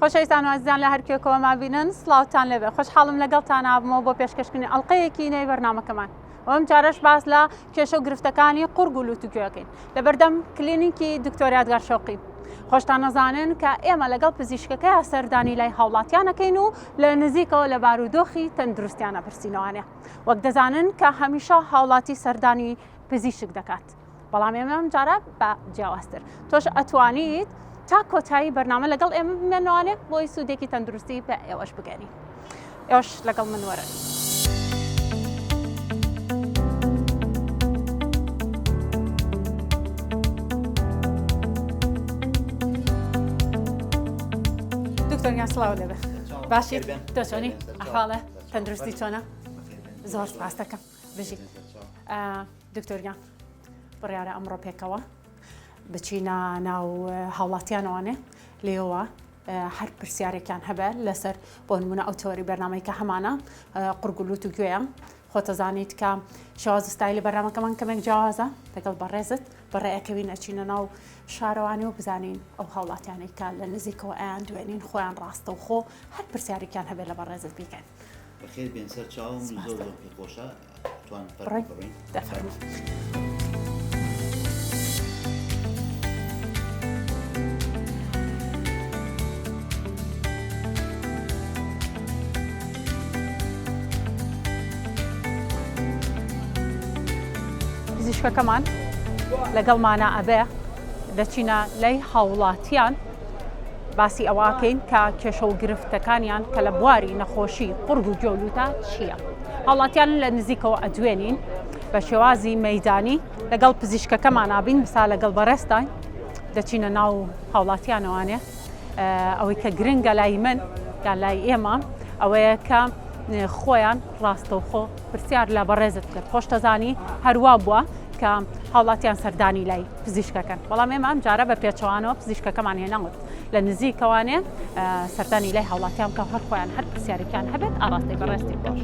خۆشەویستان و ئازیزان لە هەرکوێکەوە مابینن سڵاوتان لێبێ خۆشحاڵم لەگەڵتان ئابمەوە بۆ پێشکەشکردنی ئەڵلقەیەکی نوێی بەرنامەکەمان و ئەم جارەش باس لە کێشە و گرفتەکانی قورگ و لوت و گوێەکەین لە بەردەم کلینیکی دکتۆر یادگار شەوقی خۆشتان نەزانن کە ئێمە لەگەڵ پزیشکەکەی سەردانی لای هاوڵاتیانەکەین و لە نزیکەوە لە بارودۆخی تەندروستیانە پرسینەوانە وەک دەزانن کە هەمیشە هاوڵاتی سەردانی پزیشک دەکات بەڵام ئێمە ئەم جارە بە جیاوازتر تۆش ئەتوانیت تا کۆتایی بەرنامە لەگەڵ ئێمە بمێنوانێ بۆی سوودێکی تەندروستی بە ئێوەش بگەنی ئێوەش لەگەڵ من وەرن. دکتۆر گیان سڵاو لێبێ باشی تۆ چۆنی ئەحواڵە تەندروستی چۆنە زۆر سپاس دەکەم بژی دکتۆر گیان بڕیارە ئەمڕۆ پێکەوە بچینە ناو هاوڵاتیانەوانێ لێەوە هەر پرسیارێکیان هەبێ لەسەر بۆ نمونە ئەو تۆری بەرنامەی کە هەمانە قورگولوت و گوێیە خۆتەزانیت کە شێواز ستایلی بەرنامەکەمان کەمێک جیاوازە لەگەڵ بەڕێزت بەڕێئەکەوین ئەچینە ناو شارەوانی و بزانین ئەو هاوڵاتیانەی کە لە نزیکەوە ئەیان دوێنین خۆیان ڕاستەوخۆ هەر پرسیارێکیان هەبێت لە بەڕێزت بیکەن. بەخێر بێن سەر چاوم زۆر زۆر پێ خۆشە توان فەرموو بڕۆین. دەفەرموو. پزیشکەکەمان لەگەڵمانە ئەبێ دەچینە لای هاوڵاتیان باسی ئەوەکەین کە کێشە و گرفتەکانیان کە لە بواری نەخۆشی قوڕگ و گوێ چییە هاوڵاتیان لە نزیکەوە ئەدوێنین بە شێوازی مەدانی لەگەڵ پزیشکەکەمان نابین مسا لەگەڵ بەڕێستان دەچینە ناو هاوڵاتیانەوانێ ئەوەی کە گرنگە لای من یان لای ئێمە ئەوەیە کە خۆیان ڕاستەوخۆ پرسیار لە بەڕێزت بکەن خۆشتەزانی هەروا بووە کە هاوڵاتیان سەردانی لای پزیشکەکەن بەڵام ئێمە ئەم جارە بە پێچەوانەوە پزیشکەکەمان هێناوت لە نزیکەوانێ سەردانی لای هاوڵاتیان بکە هەر خۆیان هەر پرسیارێکیان هەبێت ئاڕاستەی بەڕێزتی بکەن.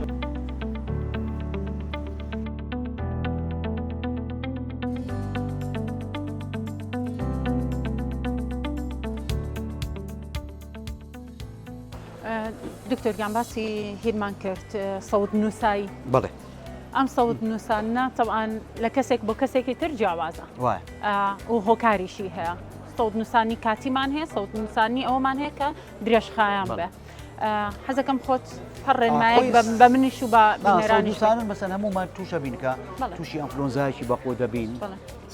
دکتۆر گیان باسی هیرمان کرد سەوت نووسایی بەڵێ ئەم سەوت نووسانە تەوان لە کەسێک بۆ کەسێکی تر جیاوازە و هۆکاریشی هەیە سەوت نووسانی کاتیمان هەیە سەوت نووسانی ئەومان هەیە کە درێژخایان بێ حەزەکەم خۆت هەر ڕێنمایەک بە منیش و بە بینەرانیشان مەسەن هەموومان تووشە بینکە تووشی ئەنفلۆنزایەکی بەخۆ دەبین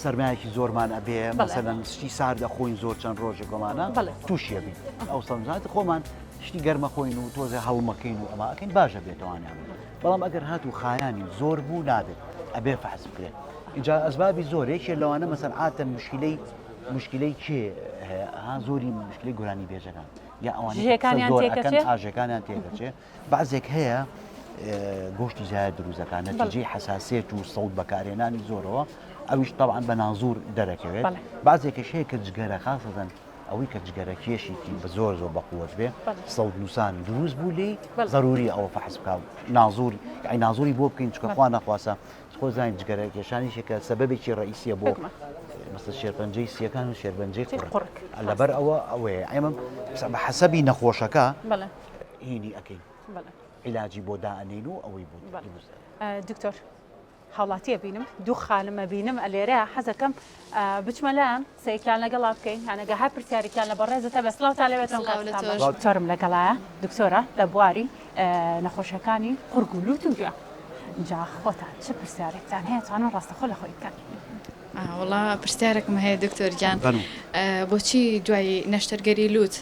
سەرمایەکی زۆرمان ئەبێ مەسەلەن شتی سارد ئەخۆین زۆر چەند ڕۆژێک ئەمانە تووشی ئەبین ئەو سەنجات خۆمان شتی گەرمە خۆین و تۆزێ هەڵمەکەین و ئەمە ئەکەین باشە بێتوانیان بەڵام ئەگەر هات و خایانی زۆر بوو نابێت ئەبێ فحس بکرێت اینجا ئەسبابی زۆر یەکێ لەوانە مەسەن عاتەن مشکلەی مشکلەی کێ هەیە ها زۆری مشکلەی گۆرانی بێژەکان یا ئەوانەی ژێکانیان تێکەچێ ئاژەکانیان تێکەچێ بەعزێک هەیە گۆشتی زیاد دروست دەکات نەتیجەی حەساسیەت و سەوت بەکارهێنانی زۆرەوە ئەویش تەبعەن بە نازور دەرەکەوێت بەعزێکش هەیە کە جگەرە خاسەتەن ئەوەی کە جگەرە کێشێکی بە زۆر زۆر بەقوت بێ سەوت نووسان دروست بوو لێی زەروری ئەوە فەحس بکە نازور یعنی نازوری بۆ بکەین چکە خوا نەخواسە خۆ زانین جگەرە کێشانیشێکە سەبەبێکی ڕئیسیە بۆ مەسە شێرپەنجەی سیەکان و شێرپەنجەی قوڕک لەبەر ئەوە ئەوەیە ئێمە بە حەسەبی نەخۆشەکە هینی ئەکەین عیلاجی بۆ دائەنێین و ئەوەی بۆ دروست دکتۆر هاوڵاتیە بینم دوو خانمە بینم ئەلێرە حەزەکەم بچمە لایان قسەیەکیان لەگەڵا بکەین هەنەگە هەر پرسیارێکیان لە بەڕێزتە بە سڵاوتان لەوێت دکتۆرم لەگەڵایە دکتۆرە لە بواری نەخۆشەکانی قورگ و لوت و گوێ جا خۆتان چ پرسیارێکتان هەیە توانن ڕاستەخۆ لە خۆی بکەن وەڵا پرسیارێکم هەیە دکتۆر گیان بۆچی دوای نەشتەرگەری لوت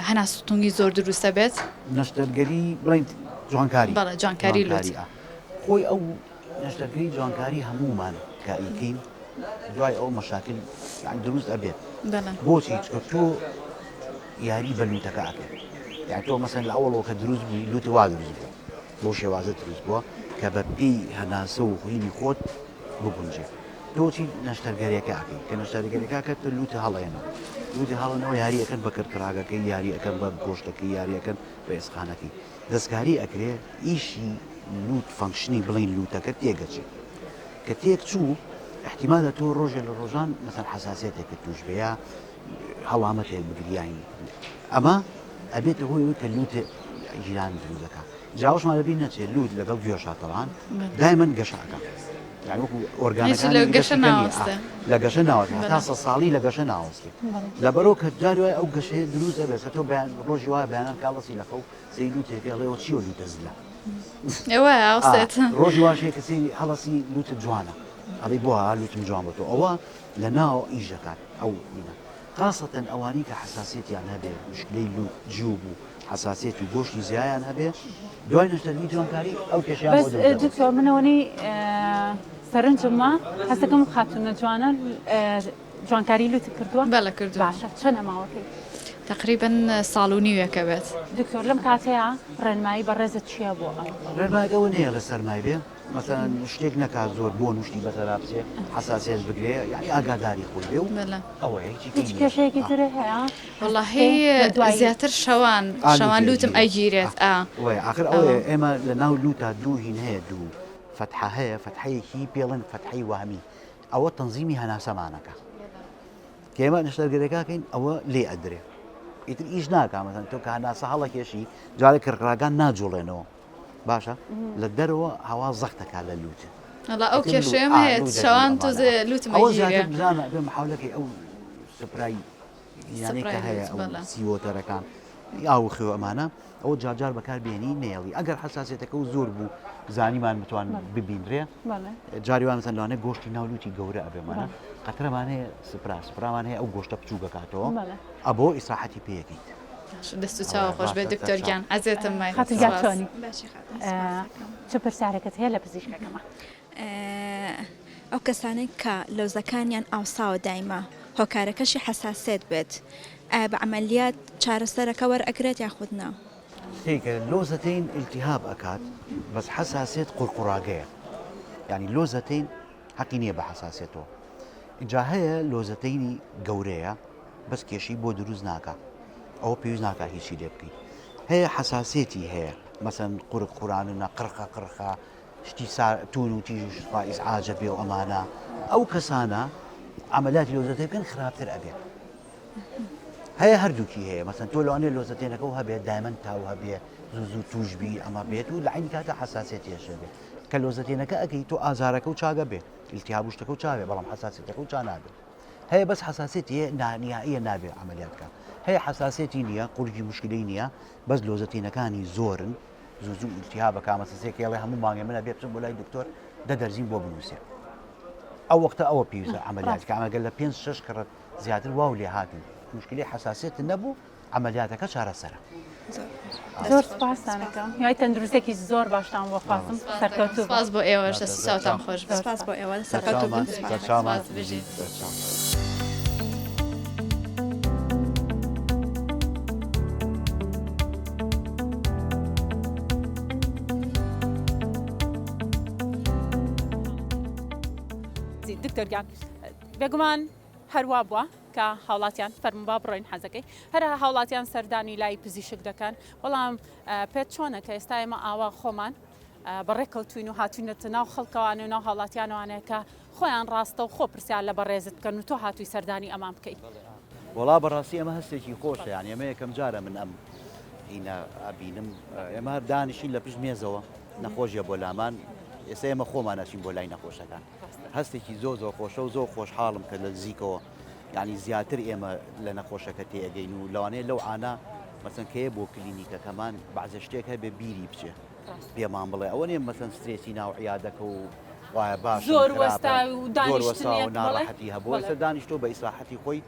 هەناسەتەنگی زۆر دروست دەبێت؟ نەشتەرگەری بڵێین جوانکاری. بەڵێ جوانکاری لوت. خۆی ئەو نەشتەرگەری جوانکاری هەموومان کە ئەیکەین دوای ئەو مەشاکل یانی دروست ئەبێت. بەڵێ. بۆچی؟ چونکە تۆ یاری بە لوتەکە ئەکەی. یانی تۆ مەسەلەن لە ئەوەڵەوە کە دروست بووی لوت وا دروست بووە. بەو شێوازە دروست بووە کە بە پێی هەناسە و خوینی خۆت بگونجێ. تۆ چی نەشتەرگەریەکە ئەکەی کە نەشتەرگەریەکە ئەکەت تۆ لوتە هەڵێنەوە لوتە هەڵێنەوە یاری ئەکەن بە کڕکڕاگەکەی یاری ئەکەن بە گۆشتەکەی یاری ئەکەن بە ئێسقانەکەی دەستکاری ئەکرێ ئیشی لوت function ی بڵین لوتەکە تێگەچێ کە تێک چوو احتیمالە تۆ ڕۆژێ لە ڕۆژان مەسەن حەساسیەتێکت توش بێ یا هەڵامەتێک بگریین ئەمە. ئەبێتە هۆی ئەوەی کە لووت گیران دروست دەکات جاوەشمان لەبیر نەچێت لووت لەگەڵ گوێشا تەوان دایمەن گەشە ئەکا یانی وەکو ئۆرگانەکانی لە گەشە لەشی کە نییە ناوەستێ لە گەشە ناوەستێ هەتا سە ساڵی لە گەشە ناوەستێ لەبەرەوە کە جاری وایە ئەو گەشەیە دروست ئەبێت سە تۆ بەیان ڕۆژی وایە بەیانان کاڵەسی لە خەو سەیری لووتێک ئەڵێ چییە لووتە زلە ئێوە ئاوسێت ڕۆژی واش هەیە کە سەیری هەڵەسی لووتت جوانە ئەڵێ بۆ لووتم جوان بۆ تۆ ئەوە لە ناو ئیش دەکات ئەو هینە خاسەتەن ئەوانەی کە حەساسیەتیان هەبێ مشکلەی لوت جیوب و حەساسیەت و گۆشتی زیایان هەبێ دوای نەشتەرگەری جوانکاری ئەو کێشەیان بەس بۆ دروست دەبێت. دکتۆر من ئەوەنەی سەرنجم ما هەستەکەم خاتونە جوانە جوانکاری لوتت کردووە؟ بەڵێ کردووم. باشە چەنە ماوەکەی؟ تەقریبەن ساڵ و نیوێکە بێت. دکتۆر لەم کاتەیا ڕێنمایی بەڕێزت چیە بۆ ئەم؟ ڕێنمایەک ئەوە نیە لە سەرمای بێ مەسەلەن شتێک نەکا زۆر بۆن و شتی بەسەرا بچێ حەساسیەت بگرێ یانی ئاگاداری خۆی بێ و ئەوەیە هیچی هیچ نییە. کێشەیەکی تر هەیە؟ وەڵاهی لە دوای زیاتر شەوان ئا شەوان لووتی لووتم ئەگیرێ ئەگیرێت ئا ئەوەیە ئاخر ئەوە ئەوەیە ئێمە لە ناو لووتا دوو هین هەیە دوو فەتحە هەیە فەتحەیەکی پێڵێن فەتحەی وەهمی ئەوە تەنزیمی هەناسەمانەکە کە ئێمە نەشتەرگەرەکە کەین ئەوە لێ ئەدرێ ئیتر ئیش ناکا مەسەن تۆ کە هەناسە هەڵەکێشی جارێک کڕکڕاکان ناجوڵێنەوە باشە لە دەرەوە هەوا زەختەکە لە لووت. وەڵا ئەو کێشەیەم هەیە شەوان تۆزێ لووتم ئەوە زیاتر بزانە بێ محاولەکەی ئەو سپرای یانەی کە هەیە ئەو سیوۆتەرەکان ئاو خێو ئەمانە ئەوە جارجار بەکار بێنی نێڵی ئەگەر حساسێتەکە و زۆر بوو زانیمان بتوان ببینرێ جاری وان مەسەن لەوانەیە گۆشتی ناو لووتی گەورە ئەبێمانە قەترەمان هەیە سپرا سپرامان هەیە ئەو گۆشتە بچووکەکاتەوە ئەبۆ ئیسراحەتی پێیەکەیت. دەست و چاوە خۆش بێت دکتۆر گیان ئەزێتم مای خاتون گیان چۆنی چ پرسیارێکت هەیە لە پزیشکەکەمان؟ ئەو کەسانەی کە لەوزەکانیان ئاوساوە دایمە هۆکارەکەشی حەساسێت بێت ئایا بە عەمەلیات چارەسەرەکە وەرئەگرێت یاخود نا؟ سەیرکە لۆزەتەین ئیلتیهاب ئەکات بەس حەساسیەت قورقوڕاگەیە یانی لۆزەتەین حەقی نییە بە حەساسیەتەوە ئینجا هەیە لۆزەتەینی گەورەیە بەس کێشەی بۆ دروست ناکا ئەوە پێویست ناکا هیچی لێ بکەیت هەیە حەساسیەتی هەیە مەسەن قورگ قورانە قرخە قرخە شتی تون و تیژ ئیزعاجە بێ و ئەمانە ئەو کەسانە عملیاتی لۆزەتێ بکەن خراپتر ئەبێت هەیە هەردووکی هەیە مەسەن تۆ لەوانەیە لۆزەتێنەکە و هەبێت دایمەن تاو هەبێ زوو زوو توش بی ئەمە بێت و لە عینی کاتە حساسیەتیش هەبێ کە لۆزەتێنەکە ئەکەی تۆ ئازارەکە و چاگە بێ التهاب و شتەکە و چاوێ بەڵام حساسیەتەکە و چا نابێت هەیە بەس حساسیەتی هەیە نانیائیە نابێ عملیات بکە هەیە حساسیەتی نییە قورگی مشکلەی نییە بەس لۆزەتینەکانی زۆرن زوو زوو ئیلتیهابە کامە سەسێک ئەڵێ هەموو مانگێ من ئەبێ بچم بۆ لای دکتۆر دە دەرزیم بۆ بنووسێ ئەو وەختە ئەوە پێویستە عملیات کە ئەگەر لە پێنج شەش کەڕەت زیاتر واو لێ هات و مشکلی حساسیەت نەبوو عملیاتەکە چارەسەرە. زۆر سپاستان ئەکەم هیوای تەندروستێکی زۆر باشتان بۆ خوازم سەرکەوتوو بن. سپاس بۆ ئێوەش دەست و چاوتان خۆش بێت. سپاس بۆ ئێوە سەرکەوتوو بن. سپاس بژیت. دکتۆر گیان بێگومان هەروا بووە کە هاوڵاتیان فەرموو با بڕۆین حەزەکەی هەر هاوڵاتیان سەردانی لای پزیشک دەکەن بەڵام پێت چۆنە کە ئێستا ئێمە ئاوا خۆمان بەڕێکەوتوین و هاتوینەتە ناو خەڵکەوانێ و ناو هاوڵاتیانەوانێ کە خۆیان ڕاستە و خۆ پرسیار لە بەڕێزت بکەن و تۆ هاتووی سەردانی ئەمان بکەیت. وەڵا بەڕاستی ئەمە هەستێکی خۆشە یانی ئەمە یەکەم جارە من ئەم هینە ئەبینم ئێمە هەر دانیشین لە پشت مێزەوە نەخۆشیە بۆ لامان ئێستا ئێمە خۆمان ئەچین بۆ لای نەخۆشەکان هەستێکی زۆر زۆر خۆشە و زۆر خۆشحاڵم کە لە نزیکەوە یعنی زیاتر ئێمە لە نەخۆشەکە تێئەگەین و لەوانەیە لەو عانە مەسەن کەیە بۆ کلینیکەکەمان بەعزە شتێک هەبێ بیری بچێ پێمان بڵێ ئەوە نیە مەسەن سترێسی ناو عیادەکە و وایە باشم زۆر خراپم وەستا و زۆر وەستا و دانیشتنێک بەڵێ ناڕەحەتی هەبوو بەڵێ ئێستا دانیشتووە بە ئیسراحەتی خۆی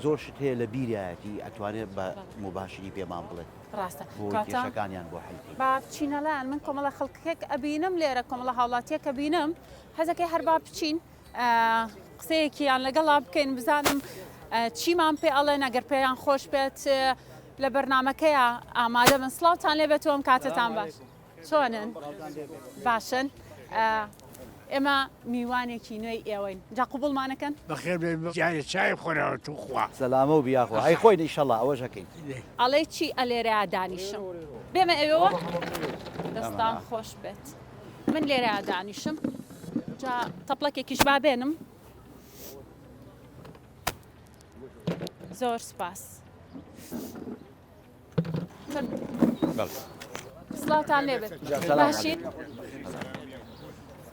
زۆر شت هەیە لە بیریایەتی ئەتوانێت بە موباشری پێمان بڵێت ڕاستە بۆ کاتە کێشەکانیان بۆ حل کەین. با بچینە لایان من کۆمەڵە خەڵکێک ئەبینم لێرە کۆمەڵە هاوڵاتیەک ئەبینم حەزەکەی هەر با بچین قسەیەکیان لەگەڵا بکەین بزانم چیمان پێ ئەڵێن ئەگەر پێیان خۆش بێت لە بەرنمەکەیە ئامادە بن سڵاوتان لێ بێت ئەم کاتتان باش چۆنن باشن ئێمە میوانێکی نوێی ئێوەین جا قوبڵمانەکەن بەخێر بێن جارێ چای بخۆنەوە توخوا. سەلامە و بیاخوا ئەی خۆین ئیشەڵا ئەوەش ئەکەین. ئەڵێی چی ئەلێرەیا دانیشم بێمە ئەوێوە دەستان خۆش بێت. من لێرەیا دانیشم جا تەپڵەکێکیش با بێنم زۆر سپاس. سڵاوتان لێبێت باشین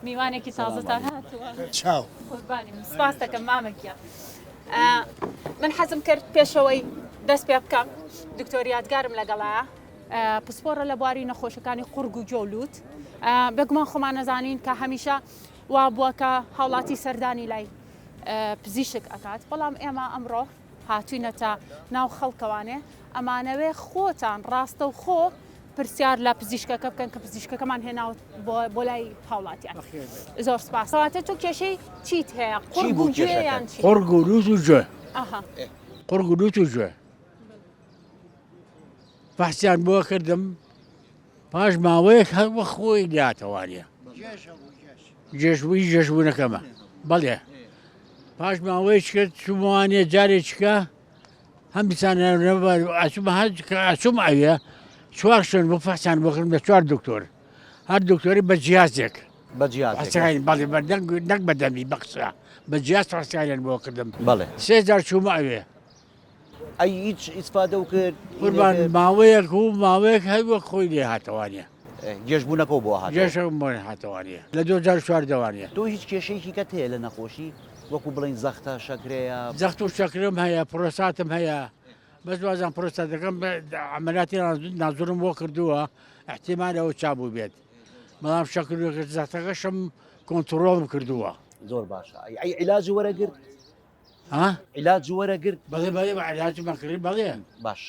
میوانێکی تازەتان هاتووە چاو قوربانی من سپاس دەکەم مامە گیان من حەزم کرد پێشەوەی دەست پێ بکەم دکتۆر یادگارم لەگەڵایە پسپۆڕە لە بواری نەخۆشەکانی قوڕگ و گوێ و لووت بێگومان خۆمان نەزانین کە هەمیشە وا بووە کە هاوڵاتی سەردانی لای پزیشک ئەکات بەڵام ئێمە ئەمڕۆ هاتوینەتە ناو خەڵکەوانێ ئەمانەوێ خۆتان ڕاستەوخۆ پرسیار لە پزیشکەکە بکەن کە پزیشکەکەمان هێناوە بۆ لای هاوڵاتیان زۆر سپاس کەواتە تۆ کێشەی چیت هەیە قوڕگ و گوێ یان چی؟ قوڕگ و لوت و گوێ قوڕگ و لوت و گوێ فەحسیان بۆ کردم پاش ماوەیەک هەر وە خۆی لاتەوانە جێژبووی جێژبوونەکەمە بەڵێ پاش ماوەیەک کرد چوومەوانێ جارێکیکە هەم دیسان ئەچوومە هەر کە ئەچووم ئەوێ چوار شوێن بۆ فەحسیان بۆ کردم لە چوار دکتۆر هەر دکتۆری بە جیازێک بە جیازێک فەحسەکانی بەڵێ بە دەنگ نەک بە دەمی بە قسە بە جیاز فەحسەکانیان بۆ کردم بەڵێ. سێ جار چوومە ئەوێ ئەی هیچ ئیسفادە و کرد قوربان ماوەیەک و ماوەیەک هەر وەک خۆی لێ هاتەوانە گێژبوونەکەو بۆ هاتەوە. گێژەکەم بۆ هاتەوانە لە 2014 وانە. تۆ هیچ کێشەیەکی کەت هەیە لە نەخۆشی وەکو بڵێین زەختە شەکرەیە؟ زەخت و شەکرەم هەیە پرۆساتم هەیە بەس وازان پرۆستاتەکەم عەمەلیاتی نازورم بۆ کردووە ئیحتیمال ئەوە چا بووبێت بەڵام شەکر و زەختەکەشم کۆنتڕۆڵم کردووە. زۆر باشە ئەی عیلاج وەرەگرت؟ ها؟ عیلاج وەرەگرت؟ بەڵێ بەڵێ عیلاجمان کڕی بەڵێ. باش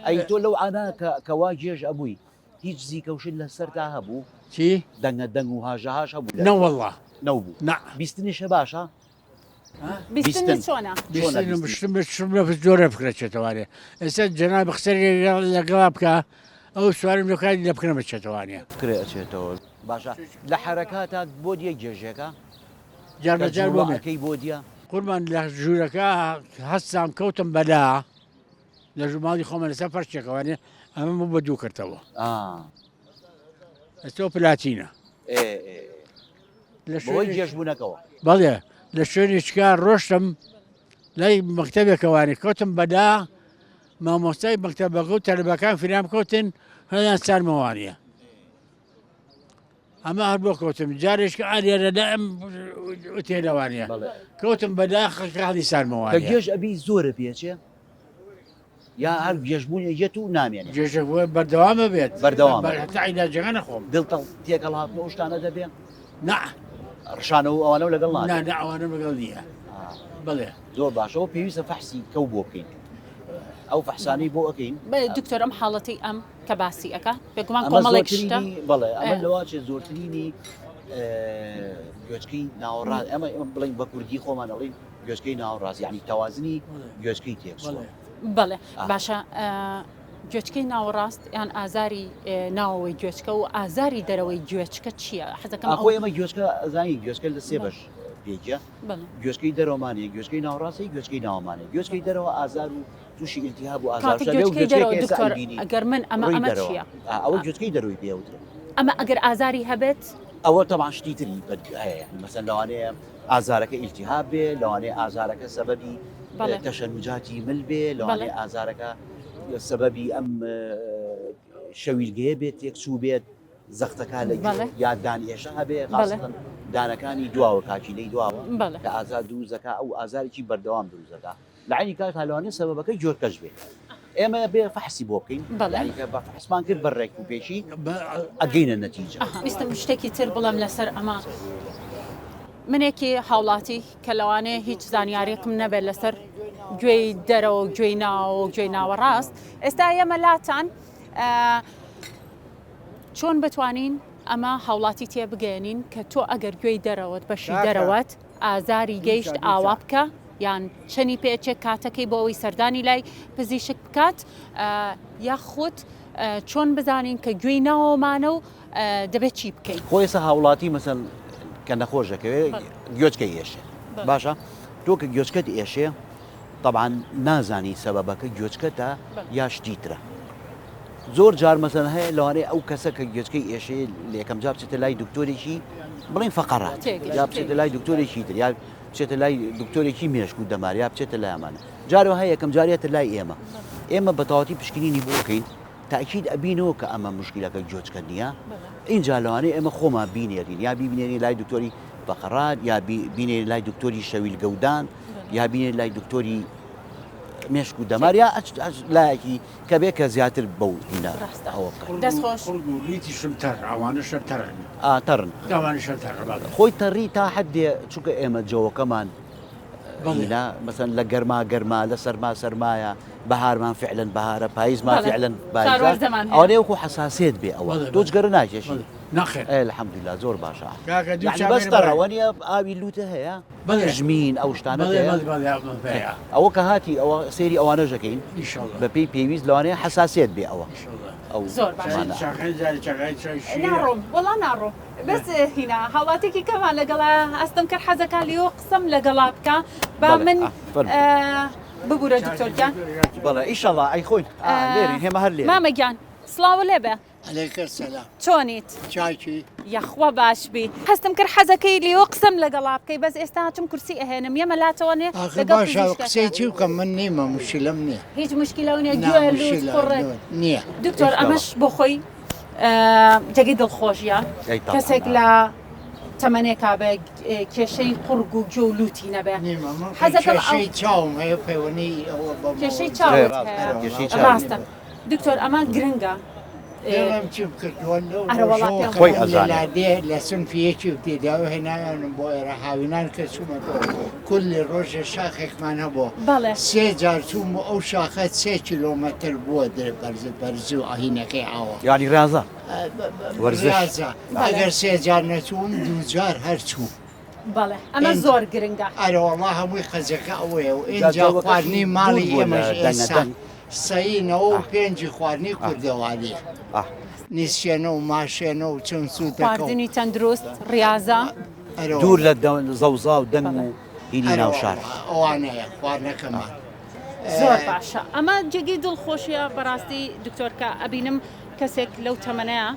ئەی تۆ لەو عانا کە کە وا گێژ ئەبووی هیچ زیکەوشت لە سەرتا هەبوو؟ چی؟ دەنگە دەنگ و هاژە هاژ هەبوو لە نەوەڵڵا. نەوبوو. نا. بیستنیشە باشە؟ بیستنت چۆنە؟ بیستنم شتم شتم لە زۆرە فکرە چێتەوانێ ئێستا جەناب قسە لەگەڵا بکە ئەو سوارم لە کاری لە بکرە بچێتەوانێ. فکرە ئەچێتەوە باشە لە حەرەکاتا بۆ دیە گێژێکە؟ جار بە جار بۆ ئەکەی بۆ دیە؟ قوربان لە ژوورەکە هەستام کەوتم بەلا لە ژوو ماڵی خۆمە لەسەر فەرشێکەوانێ ئەمە بوو بە دوو کردەوە ئەستۆ پلاتینە لە شوێنی گێژبوونەکەوە بەڵێ لە شوێنێکا ڕۆشتم لای مەکتەبێکەوانی کەوتم بەدا مامۆستای مەکتەبەکە و تەلبەکان فریام کەوتن هەیان سارمەوانە ئەمە هەر بۆ کەوتم جارێک کە ئالێرە لە ئەم ئوتێلەوانە کەوتم بەدا خەڵی سارمەوە کە گێژ ئەبی زۆرە پێچێ یا هەر گێژبوونێک یەت و نامێنێ. گێژەک بۆ بەردەوامە بێت. بەردەوامە بێت. هەتا عیلاجەکە نەخۆم. دڵ تێکەڵ هاتن و ئەو شتانە دەبێ؟ نا. ڕشانەوە و ئەوانەو لەگەڵ نابێ؟ نا نا ئەوانەم لەگەڵ نییە. بەڵێ. زۆر باشە ئەوە پێویستە فەحسی کەو بۆ بکەین. ئەو فەحسانەی بۆ ئەکەین. دکتۆر ئەم حاڵەتەی ئەم کە باسی ئەکا بێگومان کۆمەڵێک شتە. بەڵێ ئەمە لەواچێ زۆرترینی گوێچکەی ناوەڕاست ئەمە بڵێین بە کوردی خۆمان ئەڵێین گوێچکەی ناوەڕاست یانی تەوازنی گوێچکەی تێکچووە. بەڵێ باشە گوێچکەی ناوەڕاست یان ئازاری ناوەوەی گوێچکە و ئازاری دەرەوەی گوێچکە چییە؟ حەزەکەم ئەو ئێمە گوێچکە ئەزانی گوێچکە لە سێ بەش پێکە گوێچکەی دەرەوەمانەیە گوێچکەی ناوەڕاستەی گوێچکەی ناوەمانەیە گوێچکەی دەرەوە ئازار و تووشی ئیلتیهاب و ئازار دکتۆر ئەگەر من ئەمە ئەمە چییە؟ ئەوە گوێچکەی دەرەوەی پێوترێت ئەمە ئەگەر ئازاری هەبێت ئەوە تەبعەن شتی تری هەیە مەسەن لەوانەیە ئازارەکە ئیلتیهاب بێ، لەوانەیە ئازارەکە سەبەبی تەشەنوجاتی مل بێ، لەوانەیە ئازارەکە سەبەبی ئەم شەویلگەیە بێت تێکچوو بێت، زەختەکە لە گوێ یا دان ئێشە هەبێ، خاسەتەن دانەکانی دواوە کاکیلەی دواوە کە ئازار دروست دەکا، ئەو ئازارێکی بەردەوام دروست دەکا. لە عەینی کاتدا لەوانەیە سەبەبەکەی جۆرکەش بێ. ئێمە بێ فەحسی بۆ بکەین. بەڵێ. یانی کە بە فەحسمان کرد بە ڕێک و پێکی ئەگەینە نەتیجە. ویستم شتێکی تر بڵێم لەسەر ئەمە. منێکی هاوڵاتی کە لەوانەیە هیچ زانیاریەکم نەبێت لەسەر گوێی دەرەوە و گوێی ناوەوە و گوێی ناوەڕاست، ئێستا ئێمە لاتان چۆن بتوانین ئەمە هاوڵاتی تێبگەیەنین کە تۆ ئەگەر گوێی دەرەوەت بەشی دەرەوەت ئازاری گەیشت ئاوا بکە یان چەنی پێچێک کاتەکەی بۆ ئەوەی سەردانی لای پزیشک بکات یاخود چۆن بزانین کە گوێی ناوەمانە و دەبێت چی بکەین؟ خۆ ئێستا هاوڵاتی مەسەن کە نەخۆش دەکەوێت گوێچکەی ئێشێ باشە تۆ کە گوێچکەت ئێشێ طبعا نازانی سەبەبەکە گوێچکەتە یا شتی ترە زۆر جار مەسەن هەیە لەوانەیە ئەو کەسە کە گوێچکەی ئێشێ لە یەکەم جار بچێتە لای دکتۆرێکی بڵین فەقەرات یا بچێتە لای دکتۆرێکی تر یا بچێتە لای دکتۆرێکی مێشک و دەمار یا بچێتە لای ئەمانە جارەوە هەیە یەکەم جاریەتە لای ئێمە ئێمە بەتەواتی پشکنینی بۆ بکەین. تاکید ئەبینەوە کە ئەمە مشکلەکە گوێچکە نییە ئینجا لەوانەیە ئێمە خۆمان بینێرین یا بیبینێرین لای دکتۆری فەقەرات یا بینێرین لای دکتۆری شەویل گەودان یا بینێرین لای دکتۆری مێشک و دەمار یا لایەکی کە بێ کە زیاتر بەو هینا ئەوە بکەن. دەست خۆش. قوڕگ و لیتیشم تەڕ ئەوانەشە تەڕن. ئا تەڕن. ئەوانیشە تەڕ بەڵێ. خۆی تەڕی تا حەدێ چونکە ئێمە جەوەکەمان هینا مەسەن لە گەرما گەرما لە سەرما سەرمایە بەهارمان فعلەن بەهارە پایزمان فعلەن پایزە ئەوانەیە وەکو حەساسیەت بێ ئەوە تۆ جگەرە ناکێشی؟ نەخێر. ئێ الحمدللە زۆر باشە. کاکە دوو یانی بەس تەڕە وەنیە ئاوی لوتە هەیە؟ ژمین ئەو شتانە هەیە؟ ئەوە کە هاتی ئەوە سەیری ئەوانەش دەکەین بەپێی پێویست لەوانەیە حەساسیەت بێ ئەوە ئەو زۆر باشە. ناڕۆم وەڵا ناڕۆم بەس هینا هاوڵاتێکی کەمان لەگەڵا هەستم کرد حەزەکا لیۆ قسەم لەگەڵا بکا با من ببورە دکتۆر گیان. بەڵێ ئیشەڵا ئەی خۆین لێرین هێمە هەر لێرین. مامە گیان سڵاو لێبێ. علیک سلام. چۆنیت؟ چاکی. یەخوا باش بی. هەستم کرد حەزەکەی لیۆ قسەم لەگەڵا بکەی بەس ئێستا هاتم کورسی ئەهێنم یەمە لاتەوە نێ ئاخر لەگەڵ باشە پزیشکەکە. قسەی چی بکەم من نیمە موشکیلەم نیە. هیچ موشکیلەو نیە نا گوێ لوت موشکیلە قوڕگ. نیە. دکتۆر ئەمەش بۆ خۆی جێگەی دڵخۆشیە ئەی تەبعەن کەسێک لە تەمەنێکا بێ کێشەی قوڕگ و گوێ و لوتی نەبێ نیمە من حەزەکەم ئەو کێشەی چاوم هەیە پەیوەنی ئەوە بەمەوە کێشەی ئێ چاوت ڕاستە هەیە کێشەی چاوی ڕاستە دکتۆر ئەمە گرنگە پێڵم چی بکردووە لەو ئەرە وەڵا ڕۆژەوە پێم کە خۆی من لە ئەزانێ. لادێ لە سنفی یەکی ابتدایی هێنایانم بۆ ئێرە هاوینان کە چوومە بۆ کولی ڕۆژێ شاخێکمان هەبوو بەڵێ سێ جار چووم و ئەو شاخە سێ کیلۆمەتر بووە درێ بەرز بەرزی و ئاهینەکەی ئاوە یانی ڕازە وەرزش ڕازە ئەگەر سێ جار نەچووم دوو جار هەر چووم بەڵێ ئەمە زۆر گرنگە. ئەرەوەڵا هەمووی قەزەکە ئەوەیە و جا ئینجا جەوەکەشی خواردنی دوور ماڵی بووە لە ئێمەش دەنگە ئێستا دەنگ. سەی نەوە و ئاه. پێنجی خواردنی کوردەواریە. ئاه. نیسکێنە و ماشێنە و چەند سووتەکە و. خواردنی تەندروست ڕیازە. دوور ئەرەوەڵا. لە زەوزا و دەنگ و هینی ناو شار. ئەرەوەڵا ئەوانەیە خواردنەکەمان. زۆر باشە ئەمە جێگەی دڵخۆشیە بەڕاستی دکتۆر کە ئەبینم کەسێک لەو تەمەنەیە.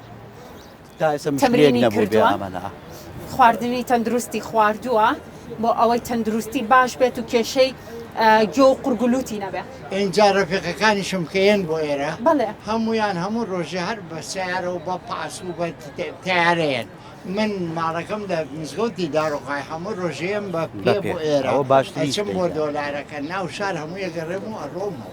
تا ئێستا مشکلەیەک تەمرینی نەبوو بێ کردووە ئامانە. خواردنی تەندروستی خواردووە بۆ ئەوەی تەندروستی باش بێت و کێشەی گوێ و قورگ و لوتی نەبێ. ئینجا ڕەفیقەکانیشم کە یەن بۆ ئێرە بەڵێ. هەموویان هەموو ڕۆژێ هەر بە سەیارە و بە پاس و بە تەیارەیەن من ماڵەکەم لە مزگەوتی داڕوخای هەموو ڕۆژێ یەم بە بە پێ پێ بۆ ئێرە ئەوە باشترین ئەچم بۆ شتێکە. دۆلارەکە ناو شار هەمووی ئەگەڕێم و ئەڕۆمەوە.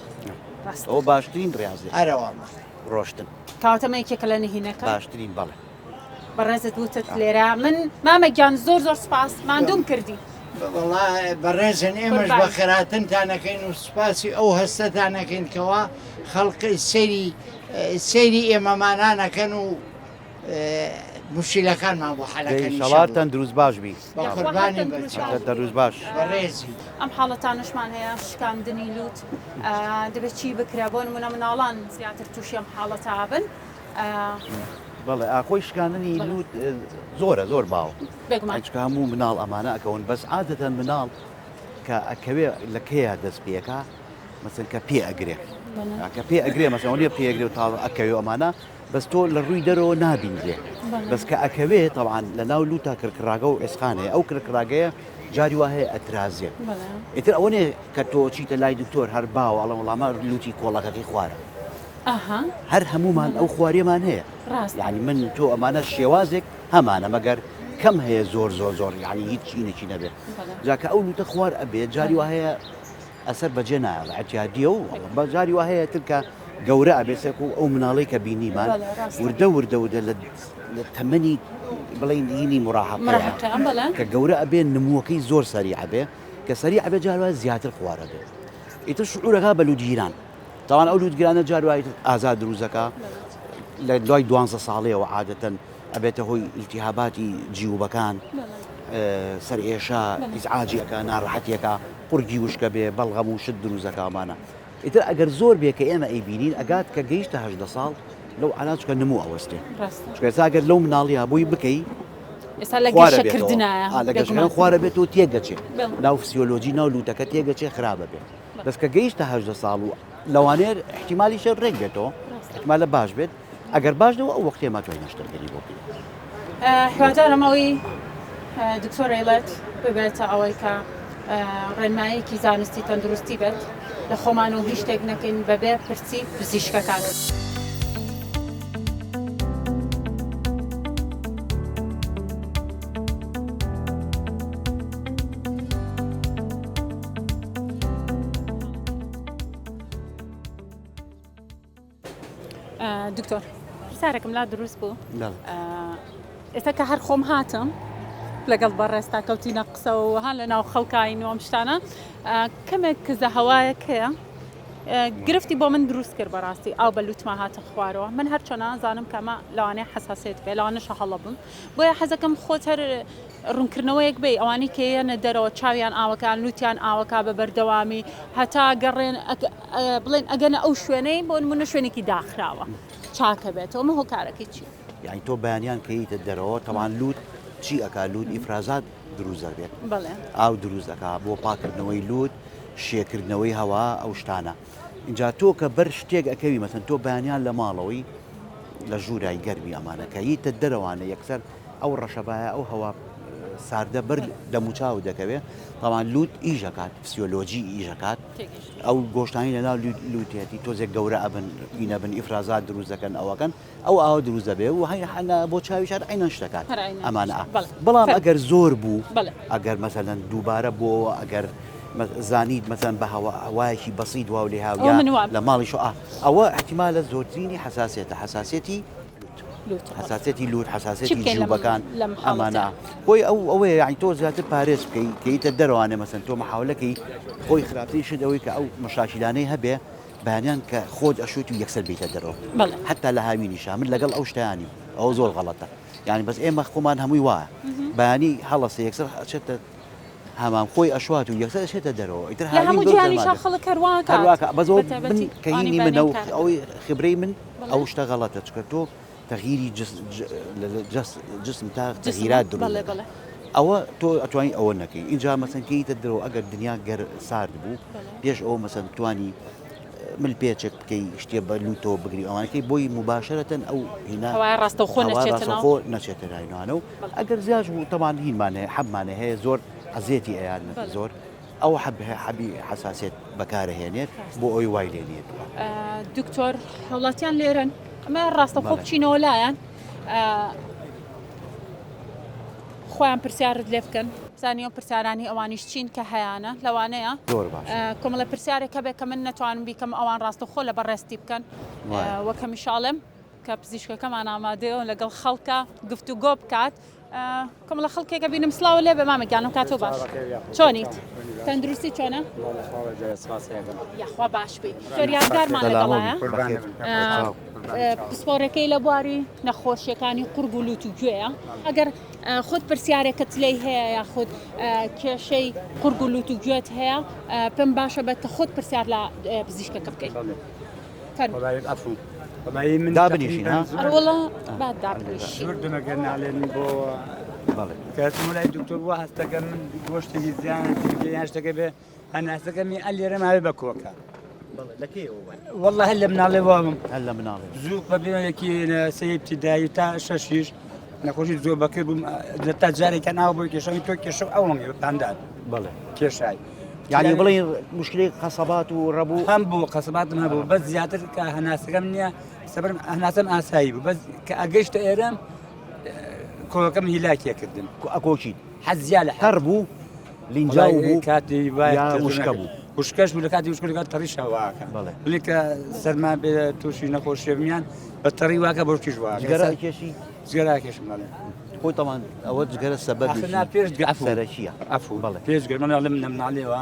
ڕاستە. ئەوە باشترین ڕیازەیە. ئەرەوەڵا. ڕۆشتن. کەواتە ئەمە یەکێکە لە نهینەکان. باشترین بەڵێ. بەڕێزت وتت لێرە من مامە گیان زۆر زۆر سوپاس ماندووم کردی. وەڵا بەڕێزن ئێمەش قوربان. بەخێراتنتان ئەکەین و سوپاسی ئەو هەستەتان ئەکەین کەوا خەڵک سەیری سەیری ئێمەمانان ئەکەن و موشکیلەکانمان بۆ حەل ئەکەن دەی ئینشەڵا. شەڵا تەندروست باش بی. بە یاخوا هەر قوربانی تەندروست بەچاو. باش بی. تەندروست باش. بەڕێزی. ئەم حاڵەتانەشمان هەیە شکاندنی لوت دەبێت چی بکرێ بۆ نمونە مناڵان زیاتر تووشی ئەم حاڵەتە ئەبن. بەڵێ ئاخۆی شکاندنی لوت زۆرە زۆر باوە بێگومان چونکە هەموو مناڵ ئەمانە ئەکەون بەس عادەتەن مناڵ کە ئەکەوێ لە کەیا دەست پێکا مەسەن کە پێ ئەگرێ کە پێ ئەگرێ مەسەن نیە پێ ئەگرێ و تاڵ ئەکەوێ ئەمانە بەس تۆ لە ڕووی دەرەوە نابینرێ بەس کە ئەکەوێ تەبعەن لە ناو لوتا کرکڕاگە و ئێسقان هەیە ئەو کرکڕاگەیە جاری وا هەیە ئەترازێ ئیتر ئەوە نیە کە تۆ چیتە لای دکتۆر هەر باوە ئەڵێ وەڵا مە لوتی کۆڵەکەکەی خوارە هەر هەمومان ئەو خواریەمان هەیە یعنی من تۆ ئەمانە شێوازێک هەمانە مەگەر کەم هەیە زۆر زۆر زۆر یعنی هیچ چینێکی نەبێت جا کە ئەو لوتە خوار ئەبێ جاری وا هەیە ئەسەر بەجێ نایەڵێ ئەتیادیە و بە جاری وا هەیە تر کە گەورە ئەبێ سەک و ئەو مناڵەی کە بینیمان وردە وردە وردە لە تەمەنی بڵین هینی مراهقەیە کە گەورە ئەبێ نمووەکەی زۆر سەریع ئەبێ کە سەریع ئەبێ جار وایە زیاتر خوار ئەبێ ئیتر شعورەکە بە لوتگیران تاوان ئەو لوتگرانە جار وایە ئازار دروستەکە لە دوای دوانزە ساڵەیەوە عادەتەن ئەبێتە هۆی ئیلتیهاباتی جیوبەکان سەرئێشە ئیزعاجی ئەکا ناڕەحەتی ئەکا قوڕگی وشکە بێ بەڵغەم و شت دروست ئەکا ئەمانە ئیتر ئەگەر زۆر بێ کە ئێمە ئەیبینین ئەگات کە گەیشتە 18 ساڵ لەو عەلا چکە نمو ئەوەستێ چکە ئێستا ئەگەر لەو مناڵیا بۆی بکەی ئێستا لە خوارە بێتەوە گەشەکردنایە ئا، لە گەشەکردن بێگومان. خوارە بێتەوە تێگەچێ بەڵێ. ناو فسیۆلۆجی ناو لوتەکە تێگەچێ خراپە بێ بەس کە گەیشتە 18 ساڵ و لەوانەیە احتیمالیشە ڕێک بێتەوە احتیمالە باش بێت ئەگەر باش نەبوو ئەو وەختەیە ما توانین نەشتەرگەری بۆ بکەین. هیوادارم ئەوەی دکتۆر ئەیڵێت ببێتە ئەوەی کە ڕێنمایەکی زانستی تەندروستی بێت لە خۆمان و هیچ شتێک نەکەین بەبێ پرسی پزیشکەکان. دکتۆر پرسیارێکم لا دروست بوو ئێستا کە هەر خۆم هاتم لەگەڵ بەڕێزتا کەوتینە قسە و ها لە ناو خەڵکاین و ئەم شتانە کەمێک کزە هەوایەک هەیە گرفتی بۆ من دروست کرد بەڕاستی ئاو بە لوتما هاتە خوارەوە من هەرچەنە زانم کەمە لەوانەیە حەساسێت بێ لەوانەشە هەڵە بم بۆیە حەزەکەم خۆت هەر ڕوونکردنەوەیەک بی ئەوانەی کە یەنە دەرەوە چاویان ئاوەکان لوتیان ئاوەکە بە بەردەوامی هەتا گەڕێن بڵێن ئەگەنە ئەو شوێنەی بۆ نمونە شوێنێکی داخراوە چاکە بێتەوە مە هۆکارەکەی چی؟ یانی تۆ بەیانیان کە ییتە دەرەوە تەوان لوت چی ئەکا لوت ئیفرازات دروست دەبێت ئاو دروست ئەکا بۆ پاکردنەوەی لوت شێکردنەوەی هەوا ئەو شتانە اینجا تۆ کە بەر شتێک ئەکەوی مەسەن تۆ بەیانیان لە ماڵەوەی لە ژوورای گەرمی ئەمانە کە ییتە دەرەوانە یەکسەر ئەو ڕەشەبایە ئەو هەوا ساردە بەر دەموچاو دەکەوێت تاوان لوت ئیشەکات فسیۆلۆجی ئیشەکات ئەو گۆشتانی لەناو لوتێتی تۆزێک گەورە ئەبن ئینەبن ئیفرازات دروست دەکەن ئەوەکەن ئەو ئاوە دروست دەبێ و هەی حەنا بۆ چاویش هەر عەینەن شتەکات هەر عەینەن ئەمانە شت. بەڵێ. بەڵام فەرموو. ئەگەر زۆر بوو بەڵێ. ئەگەر مەسەلەن دووبارە بۆوە ئەگەر مە- زانیت مەسەلەن بە هەوا هەوایەکی بەسیت واو لێ ئەوە هاویا من وام. لە ماڵیش ئا ئەوە ئیحتیمالە زۆرترینی حەساسیەتە حەساسیەتی لوت. بەڵێ. حەساسیەتی لوت چی حەساسیەتی بکەین لەم جیوبەکان لەم ئەمانە حاڵەتە؟ خۆی ئەو ئەوەیە یانی تۆ زیاتر پارێز بکەی کەیتە دەرەوانێ مەسەن تۆ محاولەکەی خۆی خراپترین شت ئەوەی کە ئەو مەشاکیلانەی هەبێ بەیانیان کە خۆت ئەشۆیت و یەکسەر بێیتە دەرەوە حەتا لە هاوینیشا من لەگەڵ ئەو شتەیا نیم ئەوە زۆر غەڵەتە یانی بەس ئێمە خۆمان هەمووی وایە بەیانی هەڵەسێ یەکسەر ئەچێتە هەمام خۆی ئەشوات و یەکسەر ئەچێتە دەرەوە ئیتر لە هاوین هەموو زۆر جیهانیشا گەرما بێت خەڵک هەر وا هەر کات واکە بەس ئەوە من بەتایبەتی کە ئەوانەی هینی بەیانیان منە و کار ئەکەن ئەوەی خبرەی من بەڵێ ئەو شتە غەڵەتە چونکە تۆ تەغیری جس لە جس جسم تا جسم تەغیرات دروست بەڵێ دەکات بەڵێ ئەوە تۆ ئەتوانی ئەوە نەکەی ئینجا مەسەن کەیتە درەوە ئەگەر دنیا گەر سارد بوو پێش ئەوە مەسەن توانی مل پێچێک بکەی شتێ بە لوتەوە بگری ئەوانەکەی بۆی مباشرەتەن ئەو هینا هەوای ڕاستەوخۆ هەوا نەچێتە ناو ڕاستەوخۆ نەچێتە ناوینانە و ئەگەر زیاش بوو تەمان هینمان هەیە حەبمان هەیە زۆر ئەزێتی ئەیان بەڵێ. زۆر ئەو حەب هەیە حەبی حەساسیەت بەکارەهێنێت بۆ ئەوەی وای لێ نێتوە. دکتۆر هاوڵاتیان لێرەن ئەمە ڕاستەوخۆ بەڵێ. بچینەوە لایان خۆیان پرسیارت لێ بکەن بزانین ئەو پرسیارانەی ئەوانیش چین کە هەیانە لەوانەیە زۆر باشە. کۆمەڵە پرسیارێک هەبێت کە من نەتوانم بیکەم ئەوان ڕاستەوخۆ لە بەڕێزتی بکەن وایە. وەک هەمیشە ئەڵێم کە پزیشکەکەمان ئامادەیە و لەگەڵ خەڵکە گفتوگۆ بکات کۆمەڵە خەڵکێک ئەبینم سڵاو لێ بێ مامە گیانم کاتۆ باش چۆنیت تەندروستی چۆنە یاخوا باش بی زۆر یادگارمان لەگەڵایە پسپۆرەکەی لە بواری نەخۆشیەکانی قورگ و لوت و گوێیە ئەگەر خۆت پرسیارێکت لێی هەیە یاخود کێشەی قورگ و لوت و گوێت هەیە پێم باشە بە کە خۆت پرسیار لە پزیشکەکە بکەیت دابنیشین ها ئەروەڵا با دابنیشین زۆر دەمەگەر ناڵێن بۆ بەڵێ کەسم لای دکتۆر وا هەستەکە من گۆشتێکی زیان یان شتەکە بێ هەناسەکەمی ئەلێرە ماوێ بە کۆکە والله هەر لە مناڵێ وابم هەر لە مناڵێ زوو بە بێنێکی سێ ابتدایی تا شەشیش نەخۆشی زۆر بەکرد بووم تا جارێکیان ئاو بۆی کێشەوەی تۆ کێشە ئەوم پاندان بەڵێ کێشای یعنی بڵێ مشکلی قەسەبات و ڕەبوو هەم بوو قەسەباتم هەبوو بەس زیاتر کە هەناسەکەم نییە سەبرم هەناسەم ئاسایی بوو بەس کە ئەگەشتە ئێرەم کۆکەم هیلاکیە کردم ئەکۆچیت حەزیا لە تەڕ بوو لینجاو بوو کاتی یا وشکە بوو وشکەش بوو لە کاتی وشکە لەگەڵ تەڕیش هەواکە بەڵێ. بڵێ کە سەرما بێ تووشی نەخۆشیە بمیان بە تەڕی واکە بۆ کیش واکە جگەرە ئەکێشی جگەرە ئەکێشم بەڵێ خۆی تەمان ئەوە جگەرە سەبەبێکی ئاخر نا پێش جگە- عەفو. سەرەکییە عەفو بەڵێ. پێش جگەر من ئەڵێم لە مناڵیەوە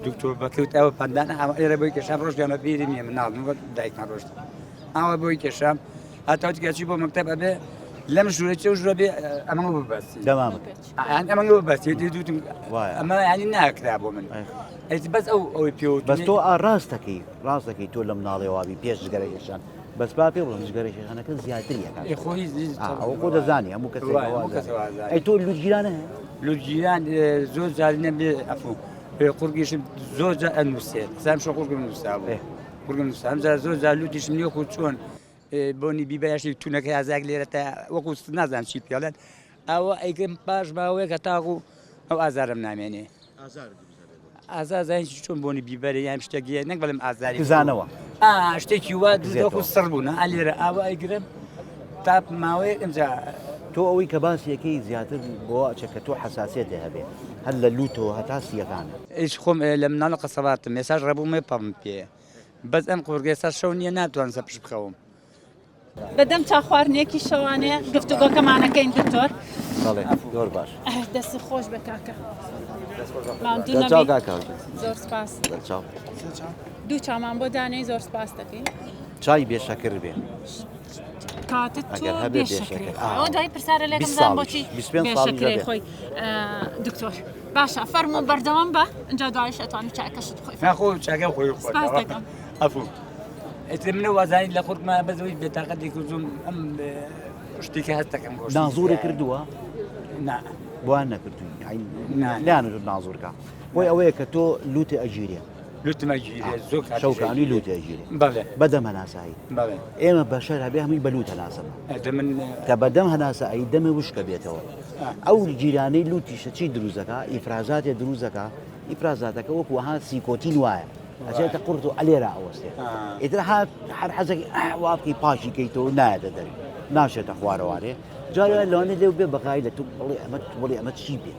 دکتۆر بەکرد ئەوە پەندانە ئەوە ئێرە بۆی کێشام ڕۆژیان بە بیری نییە مناڵ بووم، دایکمان ڕۆشت ئاوا بۆی کێشام هەتا وتی کەچی بۆ مەکتەب ئەبێ لەم ژوورە چێ و ژوورە بێ ئەمە ببەستی دەمامک یان ئەمە ببەستی دوتم وایە. ئەمە ینی ناکرا بۆ من ئەی. ئەی بەس ئەو ئەوەی پێوە بەس تۆ ئا ڕاست دەکەی ڕاست دەکەی تۆ لە مناڵێ وابی پێش جگەرە کێشان بەس با پێ بڵێم جگەرە کێشانەکە زیاتر یەکات ئێ خۆ هیچ هیچ ئا، ئەوە خۆ دەزانی هەموو کەسێک وایە، ئەوە هەموو کەس ئەزانێ. ئەوە ئەزانێ. ئەی تۆ لوتگیرانە هەیە لوتگیران ئێ، زۆر جاری نەبێ ئەفو ئێ، قورگیشم زۆر جار ئەنووسێت سام شۆ قورگم نووسابوو ئێ. قورگم نووسا ئەم جار زۆر جار لوتیشم نییە وەکوو چۆن بۆنی بیبەرەشی تونەکە ئازاک لێرە تا وەکو نازانم چی پێڵێن ئەوە ئەیگرم پاش ماوەیەک هەتاکو ئەو ئازارم نامێنێ ئازار زانین چۆن بۆنی بیبەرە یان شتێک نەک بڵێم ئازاری زانەوە شتێکی وا وەکو سڕ بوون لێرە ئاوە ئەیگرم تا ماوەیەک ئەمجا تۆ ئەوەی کە باسیەکەی زیاتر بۆ ئەچێ کە تۆ حەساسیەتێ هەبێ هەر لە لوتەوە هەتا سیەکانە. ئیش خۆم لە مناڵە قەسەباتم ئێساش ڕەبوومێ پەڕم پێ بەس ئەم قورگە ئێستا شەو نییە ناتوانم سەر پشت بخەوم. بەدەم چا خواردنێکی شەوانێ گفتوگۆکەمانەکەین دکتۆر. بەڵێ زۆر باش. دەست خۆش بێ کاکە. ماندوو نەبی. زۆر سپاس. دوو چامان بۆ دانێی زۆر سپاس دەکەین. چای بێ شەکر بێ. کاتت تۆ بێ شەکرێ ئەوە دوای پرسیارە لێکم زان بۆچی بێ شەکرێ خۆی دکتۆر باشە فەرموو بەردەوام بە ئینجا دوایش ئەتوانی چاکەشت خۆی ناخۆ چاکە خۆی سپاس دەکەم ئەفو ئیتر منە وازانی لە خورکما بەزەوەی بێتاقەتی کردوم ئەم شتێکی هەستەکەم گۆشت نازۆری کردووە نا بۆیان نەکردووی لیان نازۆرکە بۆی ئەوەیە کە تۆ لوتە ئەگیرێ لوتم ئەگیرێ زۆر کات شەوکانی لوتە ئەگیرێ بەڵێ بەدەم هەناسایی بەڵێ ئێمە بەشەر هەبێ هەمووی بە لوت هەناسە ئەدە من کە بەدەم هەناسە ئەی دەمێ وشکە بێتەوە ئەو گیرانەی لوتیشە چی دروست دەکا ئیفرازاتێ دروست دەکا ئیفرازاتەکە وەکو ها سیکۆتین وایە ئەچێتە قورت و ئەلێرە ئەوەستێ ئیتر هات هەر حەزێکی وا بکەی پاکی کەیتەوە نایەتە دەری ناچێتە خوارەوارێ جارێ لەوانەیە لێو بێ بەغای لە تو بڵێ ئەمە بڵێ ئەمە چی بێ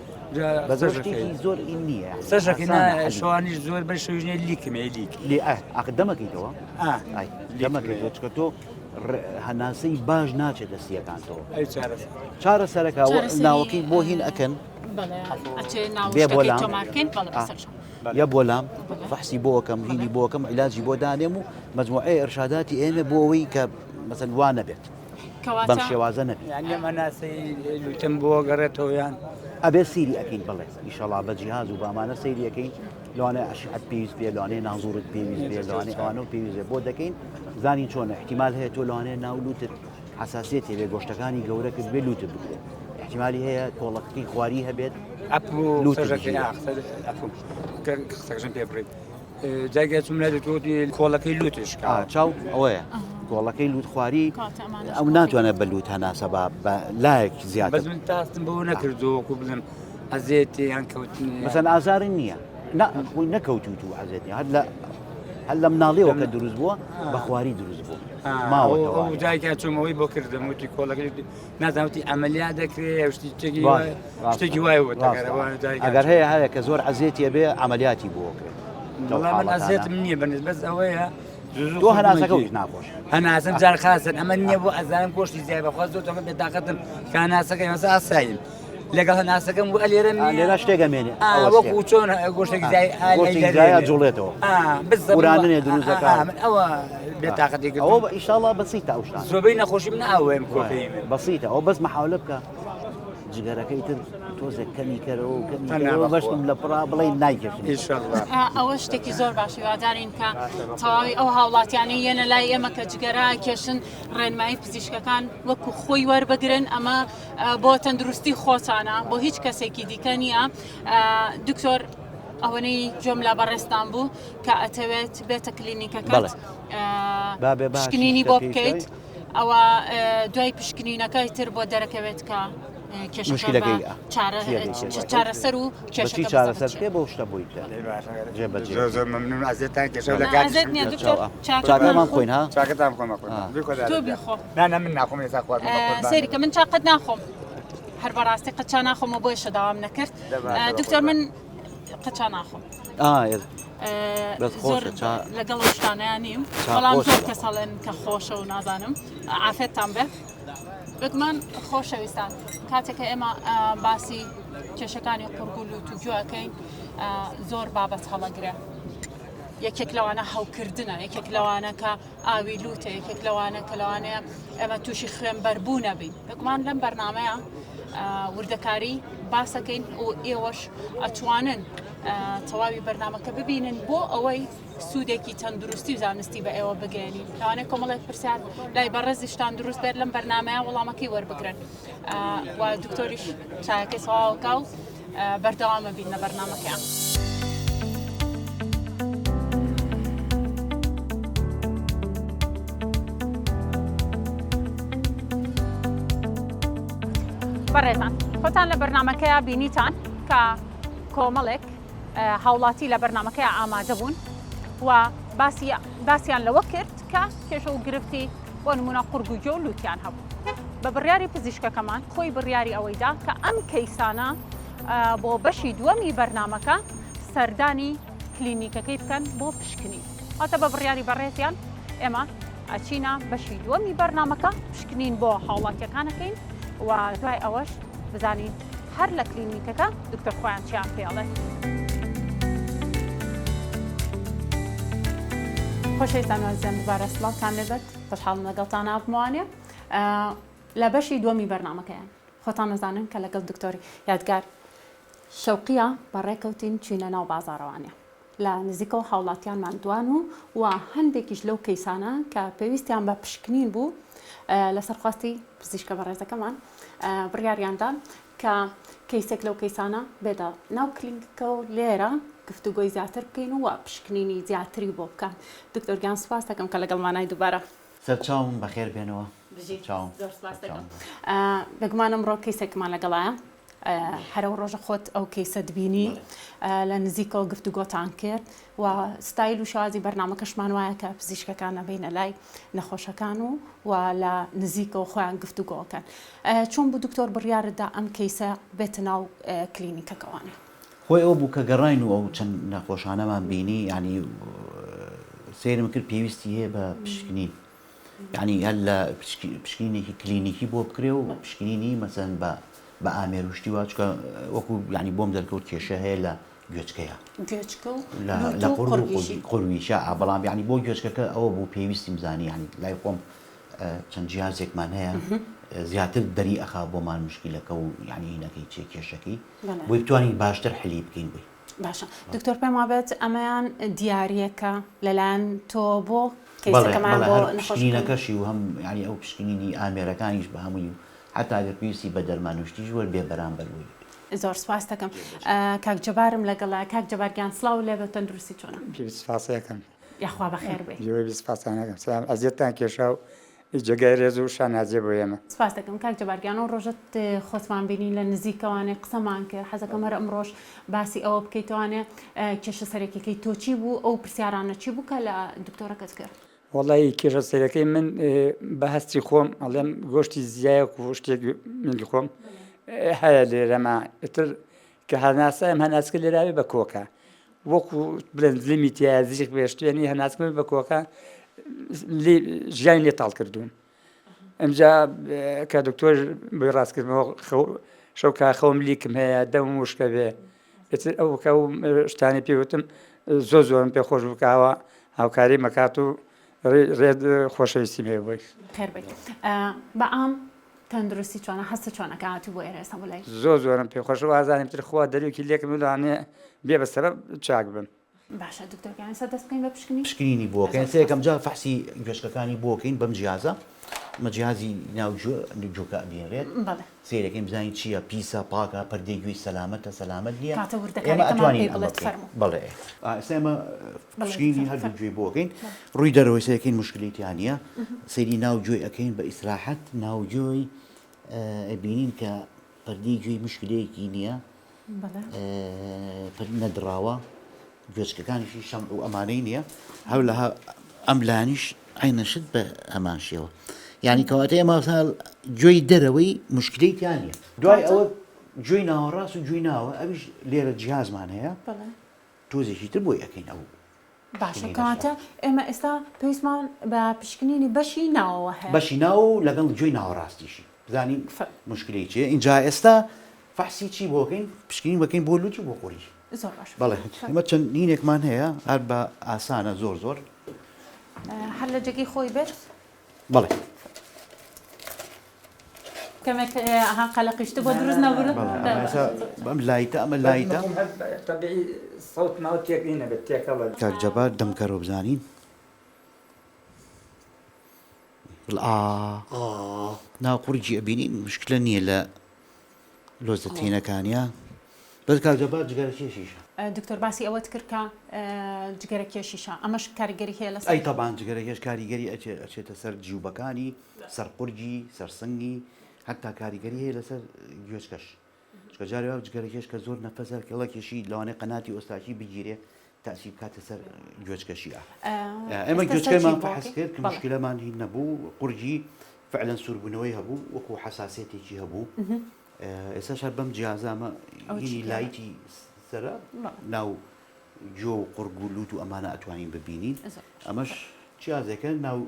بەس شتێکی زۆر ئین نییە سەرەکەی نا شەوانیش زۆر بە شەویش نییە لیکم هەیە لیک لێ ئاه ئاخر دەمەکەیتەوە ئای دەمەکەیتەوە چکە تۆ هەناسەی باش ناچێتە سیەکانتەوە ئەی چارەسەر چارەسەرەکە ناوەکەی بۆ هین ئەکەن بێ بۆ لام تۆمارکەین بەڵێ بەسەر یە بۆ لام فەحسی بۆ ئەکەم هینی بۆ ئەکەم عیلاجی بۆ دانێم و مەجموعەی ئیرشاداتی ئێمە بۆ ئەوەی کە مەسەن وا نەبێت بەم شێوازە نەبێت. یانی ئەم هەناسەی لوتم بۆ گەڕێتەوە یان؟ ئەبێ سیری ئەکەین بەڵێ ئیشەڵا بە جیهاز و بامانە سەیری ئەکەین لەوانەیە ئەشعەت پێویست بێ لەوانەیە نازورت پێویست بێ لەوانەیە ئەوانە پێویست بێ بۆ دەکەین زانین چۆنە احتیمال هەیە تۆ لەوانەیە ناو لوتت حساسیەت هەبێ گۆشتەکانی گەورە کرد بێ لوتت بگرێت احتیمالی هەیە کۆڵەکەی خواری هەبێت ئەپو لوتت قسەکەشم پێ بڕیت جاگە چوم لای دکتۆر وتی کۆڵەکەی لوتت شکاوە. چاو ئەوەیە کۆڵەکەی لوت خواری ئەو ناتوانێت بە لوت هەناسە بە بە لایەک زیاتر بەس من تاستم بەوە نەکردو وەکو بڵێم ئەزێتی یان کەوتنی مەسەن ئازاری نییە نا خۆی نەکەوتویت و ئەزێتی هەر لە هەر لە مناڵیەوە کە دروست بووە بە خواری دروست بوو ماوەتەوە ئەو جایکا چوومەوەی بۆ کردم وتی کۆڵەکەی نازانم وتی عەمەلیات دەکرێ شتی شتێکی وای شتێکی وای بۆ دەکەرەوە ئەگەر هەیە هەیە کە زۆر عەزێتی بێ عەمەلیاتی بۆ کرێت وەڵا من ئەزێتم نییە بەنس بەس ئەوەیە تۆ هەناسەکە ویش ناخۆش هەناسم جار خاصن ئەمە نییە بۆ ئەزانم گۆشتی زیای بەخوا زۆر تۆکە بێتاقەتم کە هەناسەکەی مەسە ئاساییم لەگەڵ هەناسەکەم و ئەلێرە لێرە شتێک ئەمێنێ وەکو چۆن گۆشتێک زیای گۆشتی زیای جوڵێتەوە وراننێ دروست دەکات من ئەوە بێتاقەتی کردم ئەوە ئیشاڵڵا بەسیتە ئەو شتانە زۆربەی نەخۆشی من ئاوەیەم کۆکەی من بەسیتە ئەوە بەس مەحاولە بکە جگەرەکەی تر تۆزێک کەمی کەرەوە و کەمی کەرەوە بەشتم لە پڕا بڵێ نایکێشم ئیشاڵڵا ئەوە شتێکی زۆر باش هیوادارین کە تەواوی ئەو هاوڵاتیانەی یەنە لای ئێمە کە جگەرە کێشن ڕێنمایی پزیشکەکان وەکو خۆی وەربگرن ئەمە بۆ تەندروستی خۆتانە بۆ هیچ کەسێکی دیکە نییە دکتۆر ئەوەنەی گوێم لە بەڕێزتان بوو کە ئەتەوێت بێتە کلینیکەکەت پشکنینی بۆ بکەیت ئەوە دوای پشکنینەکە تر بۆ دەرەکەوێت کە مشکلەکەی چارەسەر و کێشەکە چارەسەر بکەی بەو شتە بۆی بکە جێبەجێ زۆر زۆر مەمنون ئەزێتان کێشە لە کات ئەزێت نییە دکتۆر چاکەمان خۆین ها چاکەتان خۆم تۆ بیخۆ نا نا من ناخۆم ئێستا خواردن سەیری کە من چا قەت ناخۆم هەر بەڕاستی قەت چا ناخۆمەوە بۆیشە داوام نەکرد دکتۆر من قەت چا ناخۆم زۆر لەگەڵ ئەو شتانەیان نیم بەڵام زۆر کەس هەڵێن کە خۆشە و نازانم عافێتتان بێ بێگومان خۆشەویستان کاتێک کە ئێمە باسی کێشەکانی قوڕگ و لوت و گوێ ئەکەین زۆر بابەت هەڵەگرێ یەکێک لەوانە هەوکردنە یەکێک لەوانە کە ئاوی لوتە یەکێک لەوانە کە لەوانەیە ئێمە تووشی خوێن بەربوو نەبین بێگومان لەم بەرنمەیە وردەکاری باسەکەین و ئێوەش ئەتوانن تەواوی بەرنمەکە ببینن بۆ ئەوەی سوودێکی تەندروستی و زانستی بە ئێوە بگەێنین لەوانەیە کۆمەڵێک پرسیار لای بەڕێزیشتان دروست بێت لەم بەرنمەیە وەڵامەکەی وەربگرن و دکتۆریش چایەکەی سەواوکە و بەردەوامە بین لە بەرنمەکەیان. بەڕێزان خۆتان لە بەرنمەکەیا بینیتان کە کۆمەڵێک هاوڵاتی لە بەرنمەکەی ئامادە بوون و باسیان لەوە کرد کە کێشە و گرفتی بۆ نمونە قورگ و گوێ و لوتیان هەبوو بە بڕیاری پزیشکەکەمان خۆی بڕیاری ئەوەی دا کە ئەم کەیسانە بۆ بەشی دووەمی بەرنامەکە سەردانی کلینیکەکەی بکەن بۆ پشکنین واتە بە بڕیاری بەڕێزیان ئێمە. ئەچینە بەشی دووەمی بەرنامەکە پشکنین بۆ هاوڵاتیەکان ئەکەین و دوای ئەوەش بزانین هەر لە کلینیکەکە دکتۆر خۆیان چیان پێڵێ. خۆشەویستان وازیان دووبارە سڵاوتان لێبێت خۆشحاڵم لەگەڵتان ئابموانێ لە بەشی دووەمی بەرنامەکەیان خۆتان ئەزانن کە لەگەڵ دکتۆر یادگار شەوقیە بەڕێکەوتین چوینە ناو بازاڕەوانێ لە نزیکەوە هاوڵاتیانمان دوان و و هەندێکیش لەو کەیسانە کە پێویستیان بە پشکنین بوو لەسەر خواستی پزیشکە بەڕێزەکەمان بڕیاریاندا کە کەیسێک لەو کەیسانە بێتە ناو کلینکەکە و لێرە گفتوگۆی زیاتر بکەین و پشکنینی زیاتری بۆ بکەن دکتۆر گیان سوپاس دەکەم کە لەگەڵمانای دووبارە. سەرچاوم بەخێر بێنەوە. بژیت زۆر سپاس دەکەم. بێگومان ئەمڕۆ کەیسێکمان لەگەڵایە هەر ئەو ڕۆژە خۆت ئەو کەیسەت بینی لە نزیکەوە گفتوگۆتان کرد و ستایل و شێوازی بەرنامەکەشمان وایە کە پزیشکەکان نەبینە لای نەخۆشەکان و و لە نزیکەوە خۆیان گفتوگۆکەن چۆن بوو دکتۆر بڕیارتدا ئەم کەیسە بێتە ناو کلینیکەکەوانە؟ خۆی ئەوە بوو کە گەڕاین و ئەو چەند نەخۆشانەمان بینی یانی سەیرم کرد پێویستی هەیە بە پشکنین یعنی هەر لە پشکنینێکی کلینیکی بۆ بکرێ و پشکنینی مەسەن بە بە ئامێر و شتی وا چکە وەکو یعنی بۆم دەرکەوت کێشە هەیە لە گوێچکەیە گوێچکە و لە قوڕگیشە بەڵام یعنی بۆ گوێچکەکە ئەوە بوو پێویستیم زانی یعنی لای خۆم چەند جیازێکمان هەیە زیاتر دەری ئەخا بۆمان مشکلەکە و یعنی هینەکەی چێ کێشەکەی بۆی بتوانین باشتر حلی بکەین بۆی. باشە دکتۆر پێم وابێت ئەمەیان دیاریەکە لەلایەن تۆ بۆ کەیسەکەمان بۆ پشکنینەکەشی و هەم یعنی ئەو پشکنینی ئامێرەکانیش بە هەمووی و حتا گەر پێویستی بە دەرمان و شتیش وەر بێ بەرامبەر بووی. زۆر سپاس دەکەم کاک جەبارم لەگەڵە کاک جەبار گیان سڵاو لێ بێت تەندروستی چۆنە؟ سپاسەکەم. یاخوا بەخێر بێی. سپاستان ئەکەم سلام ئەزیەتتان کێشا و جێگای رێز و شانازیە بۆ ئێمە. سپاست دەکەم کاک جەبار گیان ئەو ڕۆژەت خۆتمان بینی لە نزیکەوانێ قسەمان کرد حەزەکەم هەر ئەمڕۆش باسی ئەوە بکەیتەوانێ کێشە سەرەکیەکەی تۆ چی بوو ئەو پرسیارانە چی بوو کە لە دکتۆرەکەت کرد؟ وەڵایی کێشە سەرەکەی من بە هەستی خۆم ئەڵێم گۆشتی زیایەک و شتێک منی خۆم هەیە لێرەما ئیتر کە هەناسەم هەناسکە لێراوێ بە کۆکە وەکو بڵێن زلمی تایە زیخ بێ شتێنی هەناسکە بە کۆکە ژیانی لێ تاڵ کردوون ئەمجا کە دکتۆر بۆی ڕاستکردنەوە شەو کا خەوم لیکم هەیە دەم وشکە بێ ئیتر ئەو کە و شتانی پێوتم زۆر زۆرم پێ خۆش بکاوە هاوکاری مەکات و ڕێت خۆشەویستی هەیە بۆی. خێر بیت بەعام تەندروستی چۆنە هەستت چۆنە کە هاتووی بۆ ئێرە ئێستا بۆ لای. زۆر زۆرم پێ خۆشە وازانم تر خوا دەروێکی لێکم لەوانەیە بێ بە سەبەب چاک بم. باشە دکتۆر گیان ئێستا دەست بکەین بە پشکنین؟ پشکنینی بۆ ئەکەین ئێستا یەکەم جار فەحسی گوێچکەکانی بۆ ئەکەین بەم جیازە ئەمە جیازی ناو گوێ گوێکە ئەبینرێت بەڵێ. سەیرەکەین بزانین چییە پیسە پاکە پەردەی گوێی سەلامەتە سەلامەت نییە کاتە ئێمە وردەکاریەکەمان ئەتوانین پێی ئەمە بڵێت بکەین فەرموو. بەڵێ ئا ئێستا ئێمە بەڵێ پشکنینی دکتۆر هەردوو فەرموو. گوێی بۆ ئەکەین ڕووی دەرەوەی سەیرەکەین موشکلەی تیا نییە سەیری ناو گوێی ئەکەین بە ئیسراحەت ناو گوێی ئەبینین کە پەردەی گوێی مشکلەیەکی نییە نەدراوە گوێچکەکانیشی شەم و ئەمانەی نییە هەو لە ئەم لانیش عینەشت بە هەمان شێوە یعنی کەواتە ئێمە گوێی دەرەوەی مشکلەی تیا نیە دوای ئەوە گوێی ناوەڕاست و گوێی ناوە ئەویش لێرە جیازمان هەیە تۆزێکی تر بۆی ئەەکەین ئەو باشە کەواتە ئێمە ئێستا پێویستمان بە پشکنینی بەشی ناوەوە هەیە. بەشی ناو و لەگەڵ گوێی ناوەڕاستیشی بزانین مشکلەی چیە ئینجا ئێستا فەحسی چی بۆ بکەین پشکنین بکەین بۆ لوت و بۆ قوڕی زۆر باشە بەڵێ ئێمە چەند نینێکمان هەیە هەر بە ئاسانە زۆر زۆر هەر لە جێگەی خۆی بێت بەڵێ کەمێک ئەها قەلەقیشت بۆ دروست نەبوو بەم لایتە ئەمە لایتە طبیعی سەوت ماوە تێک نەبێت تێکەڵە کاک جەبار دەمکەرەوە بزانین ناو قورگی ئەبینین مشکلە نییە لە لۆزە تینەکانیا بەس کاک جەبار جگەرە کێشیشە. دکتۆر باسی ئەوەت کرد کە جگەرە کێشیشە ئەمەش کاریگەری هەیە لەسەر؟ ئەی تەبعەن جگەرە کێش کاریگەری ئەچێتە سەر جیوبەکانی سەر قورگی سەر سنگی حتا کاریگەری هەیە لەسەر گوێچکەش چونکە جارێ وا جگەرە کێش کە زۆر نەفەس هەڵەکێشی لەوانەیە قەناتی ئۆستاکی بگیرێ تاسی بکاتە سەر گوێچکەشی ئێمە گوێچکەمان فحس کرد کە مشکلەمان هی نەبوو قورگی فعلا سووربوونەوەی هەبوو وەکو حساسێتێکی هەبوو ئێستاش هەر بەم جیازە ئەمە هینی لایتی سەرە ناو گوێ و قوڕگ و لوت و ئەمانە ئەتوانین ببینین ئەمەش جیازێکە ناو.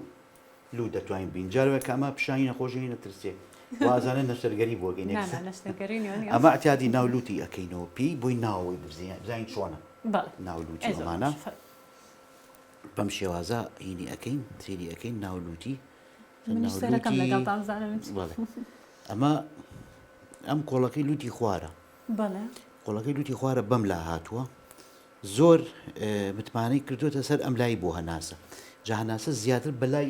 لوت دەتوانین بین جارەوە کە ئەمە پیشانی نەخۆشی نەترسێ وازانە نەشتەرگەری بۆ گەین ئەمە اعتیادی ناو لوتی ئەەکەینەوە پێی بۆی ناوەوەی بزانین چۆنە ناو لوتی ئەمانە بەم شێوازە هینی ئەەکەین سێری ئەەکەین ناو لوتی ئەمە ئەم کۆڵەکەی لوتی خوارە کۆڵەکەی لوتی خوارە بەم لا هاتووە زۆر متمانەی کردوێتە سەر ئەم لای بۆ هەناسە جا هەناسە زیاتر بەلای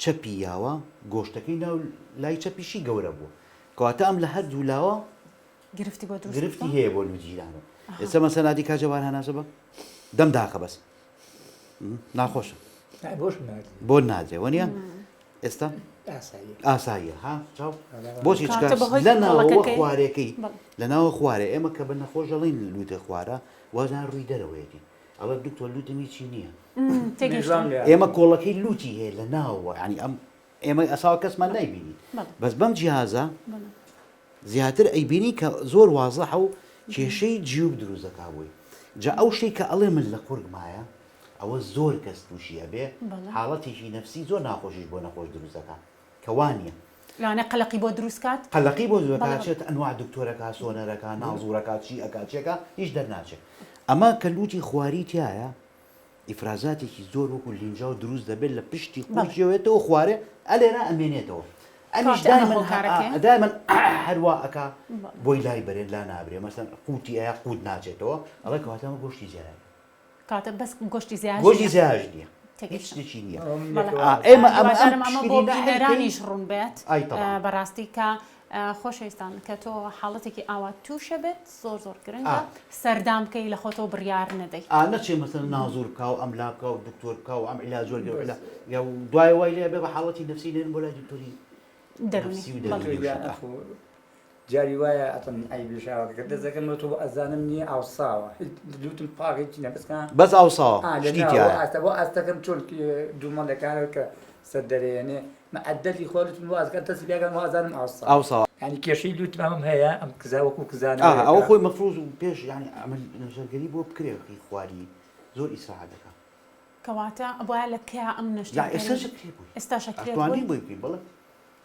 چەپی یاوە گۆشتەکەی ناو لای چەپیشی گەورە بووە کەواتە ئەم لە هەردوو لاوە گرفتی بۆ دروست گرفتی هەیە بۆ لوجیرانە ئێستا مەسەن نادی کا جەوار هەناسە بە دەم داخە بەس ناخۆشە بۆ نادرێ وەنیە ئێستا ئاساییە ها چاو بۆچی لە ناوە خوارەکەی لە ناوە خوارێ ئێمە کە بە نەخۆشەڵین لوتە خوارە وازان ڕووی دەرەوەیەتی ئەڵێ دکتۆر لوتم هیچی نییە ئێمە کۆڵەکەی لوتی هەیە لە ناوەوە ینی ئەم ئێمە ئەساوە کەسمان نایبینی بەس بەم جیهازە زیاتر ئەیبینی کە زۆر وازەحە و کێشەی جیوب دروست دەکا بۆی جا ئەو شتەی کە ئەڵێ من لە قورگمایە ئەوە زۆر کەس تووشی ئەبێ حاڵەتێکی نەفسی زۆر ناخۆشیش بۆ نەخۆش دروست دەکا کە وانیە. لەوانەیە قەلەقی بۆ دروست کات. قەلەقی بۆ دروست دەکات ئەچێت ئەنواع دکتۆرەکا سۆنەرەکا نازورەکا چی ئەکا چی ئەکا هیچ دەرناچێ ئەمە کە لوتی خواری تیایە ئیفرازاتێکی زۆر وەکو لینجاو دروست دەبێت لە پشتی قورگیەوەێتەوە خوارێ ئەلێرا ئەمێنێتەوە ئەمیش دایمەن هەروا ئەکا بۆی لای بەرێن لا نابرێ مەسەن قوتی ئەیا قوت ناچێتەوە ئەڵێ کەواتە ئەمە گۆشتی زیایە کاتە بەس گۆشتی زیاش گۆشتی زیاش نییە هیچ شتێکی نییە ئێمە ئەمە بۆ بینەرانیش ڕوون بێت بەڕاستی کە خۆشەویستان کە تۆ حاڵەتێکی ئاوا تووشە بێت زۆر زۆر گرنگە سەردان بکەی لە خۆتەوە بڕیار نەدەی. ئا نەچێ مەسەلەن نازور بکا و ئەم لا بکا و دکتۆر بکا و ئەم عیلاج وەرگرێ و عیلا یا و دوای وای لێ بێ بە حاڵەتی نەفسی نێن بۆ لای دکتۆری دەروونی نەفسی و دەروونی و شت. ئەخۆ جاری وایە ئەتم عەیبی شاوەکە دەزەکەم تۆ ئەزانم نییە ئاوساوە هیچ لوتم پاک هیچ نییە بەس کە بەس ئاوساوە ئا لە شتی ناوە تیایە. ئاستە بۆ ئاستەکەم چۆن دوومەڵەکانە کە سەر دەرێنێ مەعەدەلی خۆ لوتم واز کە دەستی پێکەم وازانم ئاوساوە. ئاوساوە. یانی کێشەی لوتم ئەمەم هەیە ئەم کزا وەکو ئا کزانەوەیەکە. ئەوە خۆی مەفروز و پێش یانی عەمەل نەشتەرگەری بۆ بکرێ خی خواری زۆر ئیسراحەت دەکا. کەواتە ئەبوایە لە کەیا ئەم لا نەشتەرگەری ئێستاش ئەکرێ بۆی. ئێستاش ئەکرێت ئەتوانین بۆی؟ بۆی بکەین بەڵێ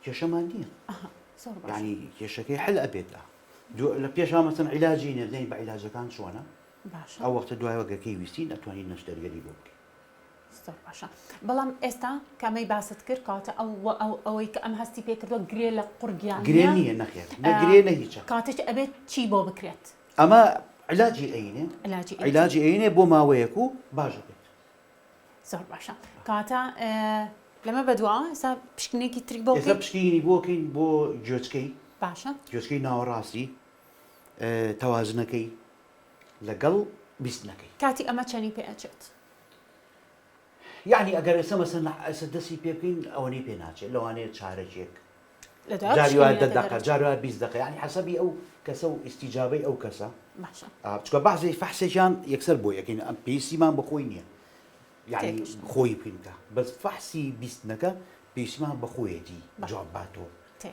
کێشەمان نییە. ئەها زۆر باشە. یانی کێشەکەی حل ئەبێت ئا دوو لە پێشا مەسەن عیلاجی نییە بزانین بە عیلاجەکان چۆنە باشە. ئەو وەختە دوایەوە گەر کەی ویستین ئەتوانین نەشتەرگەری بۆ بکەین. زۆر باشە بەڵام ئێستا کە ئەمەی باست کرد کەواتە ئەو ئەو ئەوەی کە ئەم هەستی پێ کردووە گرێ لە قوڕگیان گرێ نییە نەخێر نە گرێ نە هیچە کەواتە ئەبێت چی بۆ بکرێت ئەمە علاجی ئەینێ علاجی علاجی ئەینێ بۆ ماوەیەک و باش بێت زۆر باشە کەواتە لەمە بەدوا ئێستا پشکنێکی تری بۆ ئێستا پشکنینی بۆکەین بۆ گوێچکەی باشە گوێچکەی ناوەڕاستی تەوازنەکەی لەگەڵ بیستنەکەی. کاتی ئەمە چەنی پێ ئەچێت؟ یەعنی ئەگەر ئێستا مەسەن ئێستا دەستی پێ بکەین ئەوەنەی پێ ناچێت لەوانەیە چارەکێک جاری وایە دە دەقە جاری وایە 20 دەقە یعنی حەسەبی ئەو کەسە و ئیستیجابەی ئەو کەسە باشە چونکە بەعزێ فەحسێکیان یەکسەر بۆ یەکەین ئەم پێویستیمان بە خۆی نییە یعنی خۆی بکەین کە بەس فەحسی بیستنەکە پێویستمان بە خۆیەتی جواب باتەوە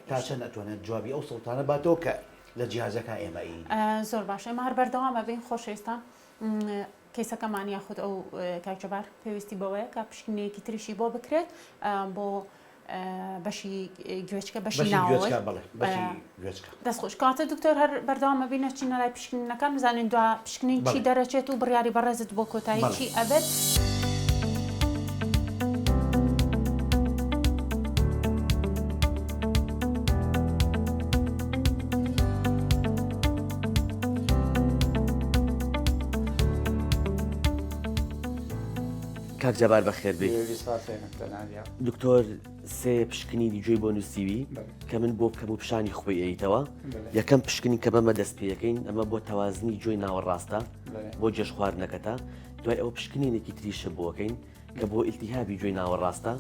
تا چەند ئەتوانێت جوابی ئەو سەوتانە باتەوە کە لە جیهازەکە ئێمە ئەیین. زۆر باشە ئێمە هەر بەردەوام ئەبین خۆشەویستان کەیسەکەمان یاخود ئەو کاک جەبار پێویستی بەوەیە کە پشکنینێکی تریشی بۆ بکرێت بۆ بەشی گوێچکە بەشی ناوەوەی دەست خۆش کاتە دکتۆر هەر بەردەوامە بینە چینە لای پشکنینەکان بزانین دوا پشکنین چی دەرەچێت و بڕیاری بەڕێزت بۆ کۆتایی چی ئەبێت. کاک جەبار بەخێربێی. دکتۆر سێ پشکنینی گوێی بۆ نووسیوی کە من بۆ بکەم و پیشانی خۆی ئەیتەوە یەکەم پشکنین کە بەمە دەست پێەکەین ئەمە بۆ تەوازنی گوێی ناوەڕاستە بۆ جێژ خواردنەکەتە دوای ئەوە پشکنینێکی تریشە بۆکەین کە بۆ ئیلتیهابی گوێی ناوەڕاستە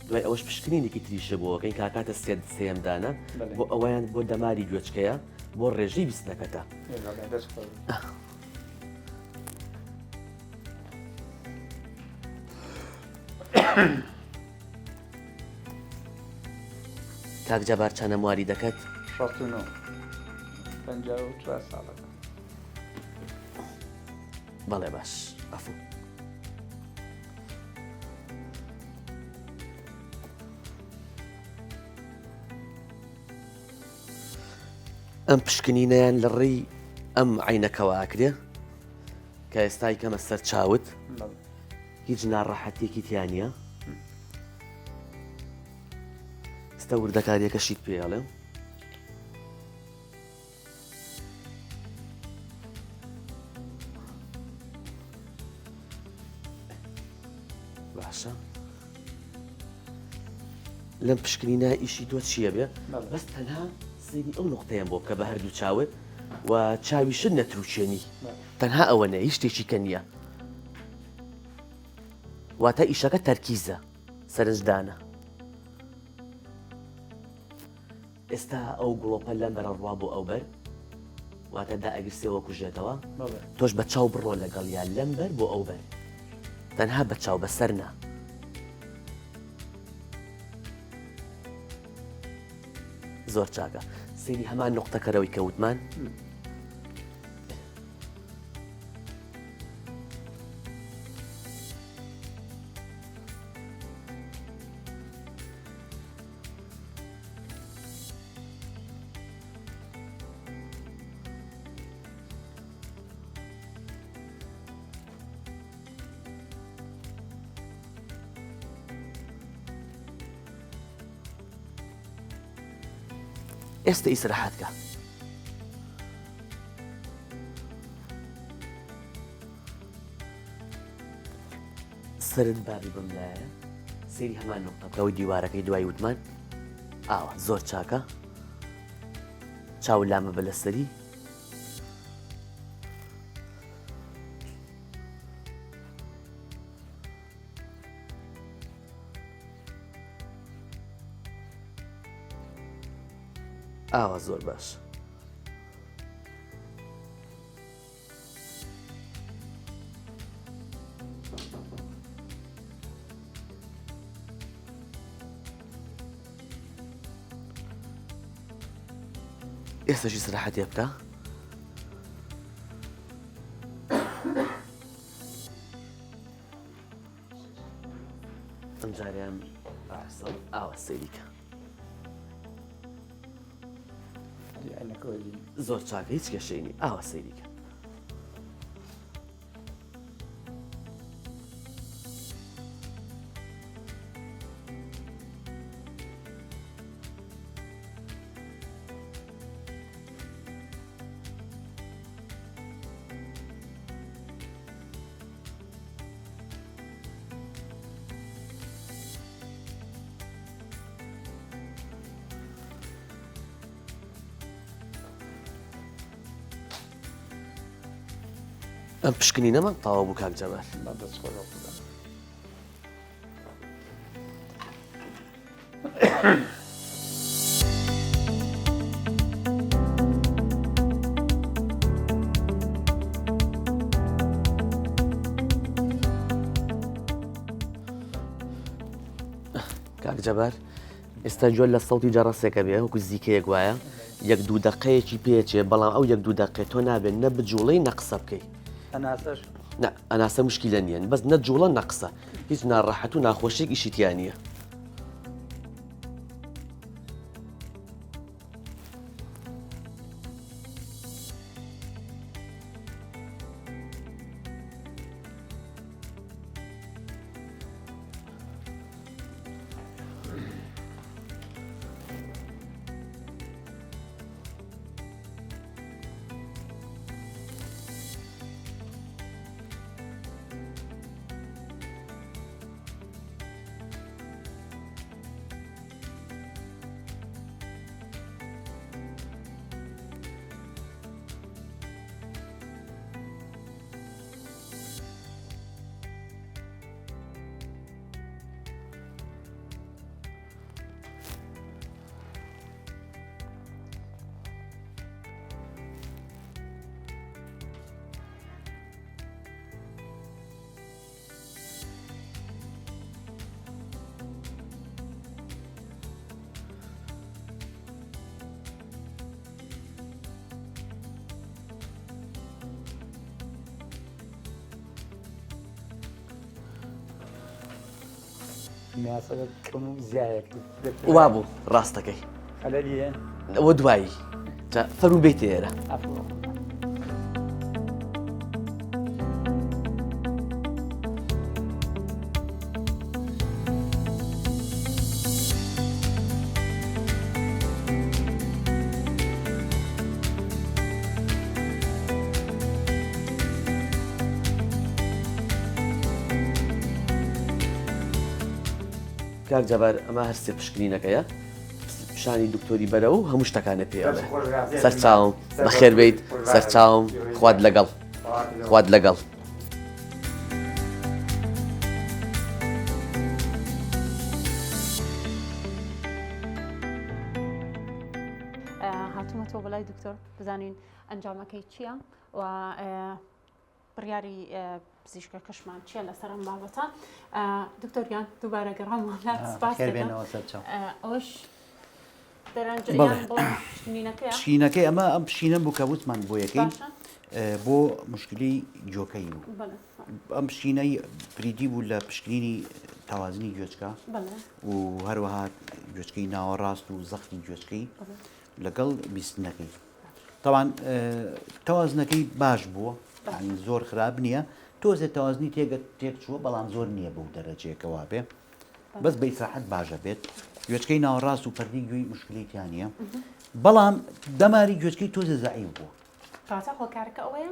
دوای ئەوەش پشکنینێکی تریشە بۆکەین کاکاتە سێ سێیەم دانە بۆ ئەوەیان بۆ دەماری گوێچکەیە بۆ ڕێژەی بیستنەکەتە. کاک جەبار چەنە مواری دەکەت؟ 69 54 ساڵەکە. بەڵێ باش ئەفو. ئەم پشکنینەیان لە ڕێی ئەم عینەکەوە ئاکرێ کە ئێستای کەمە سەر چاوت هیچ ناڕەحەتێکی تیا نییە ئێستا وردەکاریەکەشیت پێ ئەڵێم باشە لەم پشکنینە ئیشی تۆ چییە بێ بەس تەنها سەیری ئەو نقطەیەم بۆ بکە بە هەردوو چاوت و چاویشت نەتروچێنی تەنها ئەوە نە هیچ شتێکی کە نییە واتە ئیشەکە تەرکیزە سەرنجدانە ئێستا ئەو گڵۆپە لەم بەرە ڕوا بۆ ئەو بەر واتە دائەگرسێ وەکوژێتەوە تۆش بە چاو بڕۆ لەگەڵ یا لەم بەر بۆ ئەو بەر تەنها بە چاو بەسەر نا. زۆر چاکە سەیری هەمان نقطە کەرەوەی کە وتمان ئێستا ئیسراحەت کە. سەرت بابی بم لایە سەیری هەمان نقطە بکە ئەوەی دیوارەکەی دوای وتمان ئاوا زۆر چاکە چاو لامە بە لەسەری ئاوا زۆر باش. ئێستاشی سراحەتێ بکە. ئەمجارەیان باسە ئاوا سەیریکە. زۆر چاکە هیچ کێشەی نی ئاوا سەیریکە. ئەم پشکنینەمان تەواو بوو کاک جەمال. کاک جەبار ئێستا گوێ لە سەوتی جەڕەسێکە بێ وەکو زیکەیەک وایە یەک دوو دەقەیەکی پێچێ بەڵام ئەو یەک دوو دەقێ تۆ نابێت نە بجوڵەی نە قسە بکەی ئەناسەش نە ئەناسە مشکیلە نییە بەس نە جوڵە نە قسە هیچ ناڕەحەت و ناخۆشیێک ئیشی تیا نییە. وابوو ڕاستەکەی ئەوە دوایی. جا فەرموو بێیتە ئێرە. کاک جەبار ئەمە هەر سێ پشکنینەکەیە پیشانی دکتۆری بەرە و هەموو شتەکانە پێ ئەڵێ سەرچاوم بەخێر بیت سەرچاوم خوات لەگەڵ خوات لەگەڵ. هاتوومەتەوە بەلای دکتۆر بزانین ئەنجامەکەی چییە و بڕیاری پزیشکەکەشمان چییە لەسەر ئەم بابەتە دکتۆر گیان دووبارە گەڕامەوە لات سپاس دەکەم ئەوەش پشینەکەی ئەمە ئەم پشینە بوو کە وتمان بۆ یەکەی بۆ مشکلی جۆکەی بوو ئەم پشینەی پریدی بوو لە پشکنینی تەوازنی گوێچکە و هەروەها گوێچکەی ناوەڕاست و زەختی گوێچکەی لەگەڵ بیستنەکەی تاوان تەوازنەکەی باش بووە زۆر خراپ نییە تۆزێ تەوازنی تێگە تێک چووە بەڵام زۆر نییە بەو دەرەجەیەکەوە بێ بەس بە ئیسراحەت باشە بێت گوێچکەی ناوەڕاست و پەردەی گوێی مشکلەی تیا نییە بەڵام دەماری گوێچکەی تۆزێ زەعیف بووە کەواتە هۆکارەکە ئەوەیە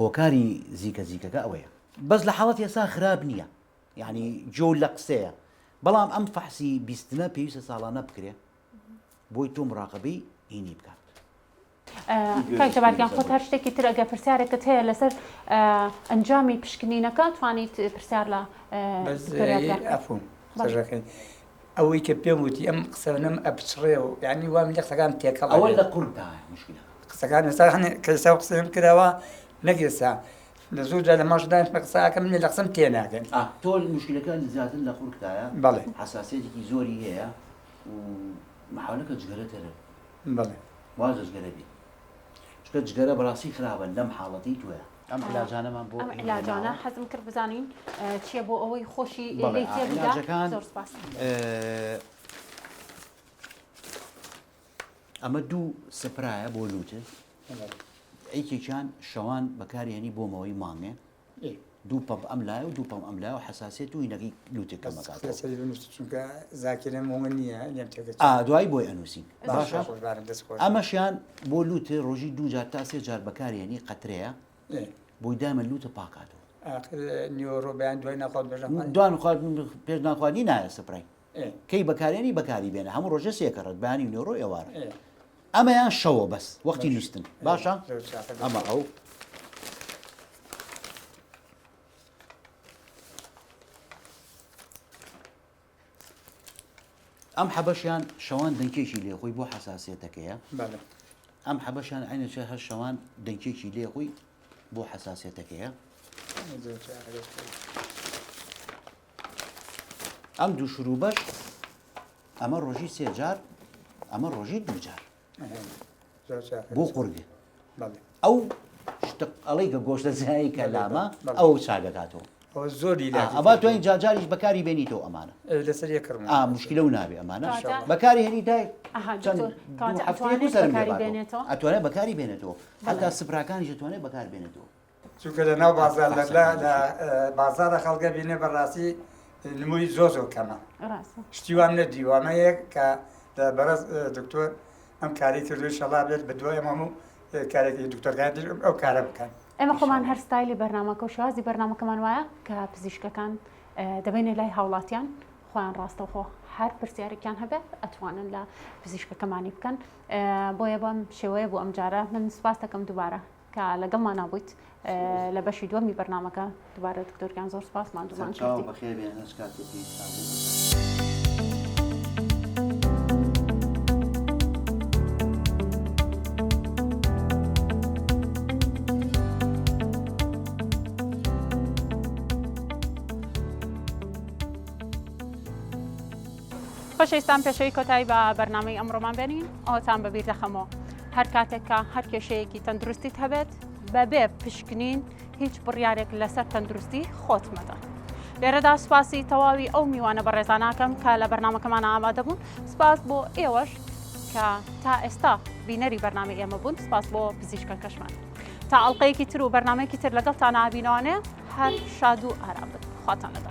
هۆکاری زیکە زیکەکە ئەوەیە بەس لە حاڵەتی ئێستا خراپ نییە یعنی جۆ لە قسەیە بەڵام ئەم فەحسی بیستنە پێویستە ساڵانە بکرێ بۆی تۆ مراقبەی هینی بکات. کاک جەبار گیان خۆت هەر شتێکی تر ئەگەر پرسیارێکت هەیە لەسەر ئەنجامی پشکنینەکە توانیت پرسیار لە ئەوەی کە پێم وتی ئەم قسەنم ئەپچڕێ و یعنی وام لە قسەکان تێکەڵ ئەوە لە قوردا مشکلە قسەکان ئێستا هەنێ کە ئێستا قسەم کراوە نەک ئێستا لە زۆر جار لە ماڵ دانیشتمە قسە ئەکەم من لە قسەم تێناگەن تۆ مشکلەکە زیاتر لە قورگدایە بەڵێ حساسیەتێکی زۆری هەیە و محاولەکە جگەرە تەرە بەڵێ واز لە جگەرە بێ چونکە جگەرە بەڕاستی خراپە لەم حاڵەتەی تۆیە ئەم علاجانەمان بۆ ئەم علاجانە حەزم کرد بزانین چییە بۆ ئەوەی خۆشی بەڵێ لێی تێ بگا علاجەکان زۆر سپاس ئەمە دوو سپرایە بۆ لوتت یەکێکیان شەوان بەکارهێنی بۆ ماوەی مانگێ دوو پەمپ ئەم لایە و دوو پەمپ ئەم لایە و حەساسیەت و هینەکەی لوتێک کەم ئەکاتەوە. لەسەری بنووسە چونکە زاکیرەم ئەوە نییە لێم تێدەچێت. ئا دوایی بۆی ئەنووسین باشە باشە قوربانت دەست خۆش. ئەمەشیان بۆ لوت ڕۆژی دوو جار تا سێ جار بەکارێنی قەترەیە بۆی دایمە لوتە پاکاتەوە. ئاخر نیوەڕۆ بەیان دوای نان خواردن پێش نان خواردن. دوان خواردن پێش نان خواردنی نایە سپرای کەی بەکارێنی بەکاری بێنە هەموو ڕۆژێ سێ کەڕەت بەیانی و نیوەڕۆ ئێوارە. ئەمەیان شەوە بەس وەختی نووستن باشە ئەمە ئەو ئەم حەبەشیان شەوان دەنکێکی لێخۆی بۆ حەساسیەتەکەیە ئەم حەبەشیان عینەچە هەر شەوان دەنکێکی لێخۆی بۆ حەساسیەتەکەیە ئەم دوو شروبەش ئەمە ڕۆژی سێ جار ئەمە ڕۆژی دوو جار بۆ قورگە ئەو ئەڵی کە گۆشتە زیایی کە لامە ئەو چاگەکاتەوە زۆری ئەمە توانین جاجاریش بەکاری بێنیتەوە ئەمانە لەسەر یەکڕم مشکلە و نابێ ئەمانە بەکاری هێنی دای ئەتوانێت بەکاری بێنێتەوە هەتا سپراکانیش ئەتوانێت بەکار بێنێتەوە چونکە لە ناو بازار لە لە لە بازارە خەڵکە بینێ بەڕاستی نموی زۆر زۆر کەمە شتی وام نەدیوە ئەمە یەک کە لە بەڕێز دکتۆر ئەم کاری کردو ئینشەڵا بێت بە دوای ئەم هەموو کارێکی دکتۆرەکان تر ئەو کارە بکەن. ئێمە خۆمان هەر ستایلی بەرنامەکە و شێوازی بەرنامەکەمان وایە کە پزیشکەکان دەبینە لای هاوڵاتیان خۆیان ڕاستەوخۆ هەر پرسیارێکیان هەبێت ئەتوانن لە پزیشکەکەمانی بکەن بۆیە بەم شێوەیە بۆ ئەمجارە من سوپاس دەکەم دووبارە کە لەگەڵمانا بوویت لە بەشی دووەمی بەرنامەکە دووبارە دکتۆر گیان زۆر سپاس ماندوومان سەرچاوم کردی. بەخێر بێن هەچ کاتێک پێویستتان بوو. خۆشەویستان پێشەوی کۆتایی بە بەرنامەی ئەمڕۆمان بێنین ئەوەتان بەبیر دەخەمەوە هەر کاتێک کە هەر کێشەیەکی تەندروستیت هەبێت بەبێ پشکنین هیچ بڕیارێک لەسەر تەندروستی خۆت مەدە. لێرەدا سوپاسی تەواوی ئەو میوانە بەڕێزاناکەم کە لە بەرنامەکەمان ئامادە بوون سپاس بۆ ئێوەش. کە تا ئێستا بینەری بەرنامەی ئێمە بوون سپاس بۆ پزیشکەکەشمان تا ئەڵلقەیەکی تر و بەرنمەیەکی تر لەگەڵتان نابینەوانێ هەر شاد و ئارام بن خواتان لەگەڵ.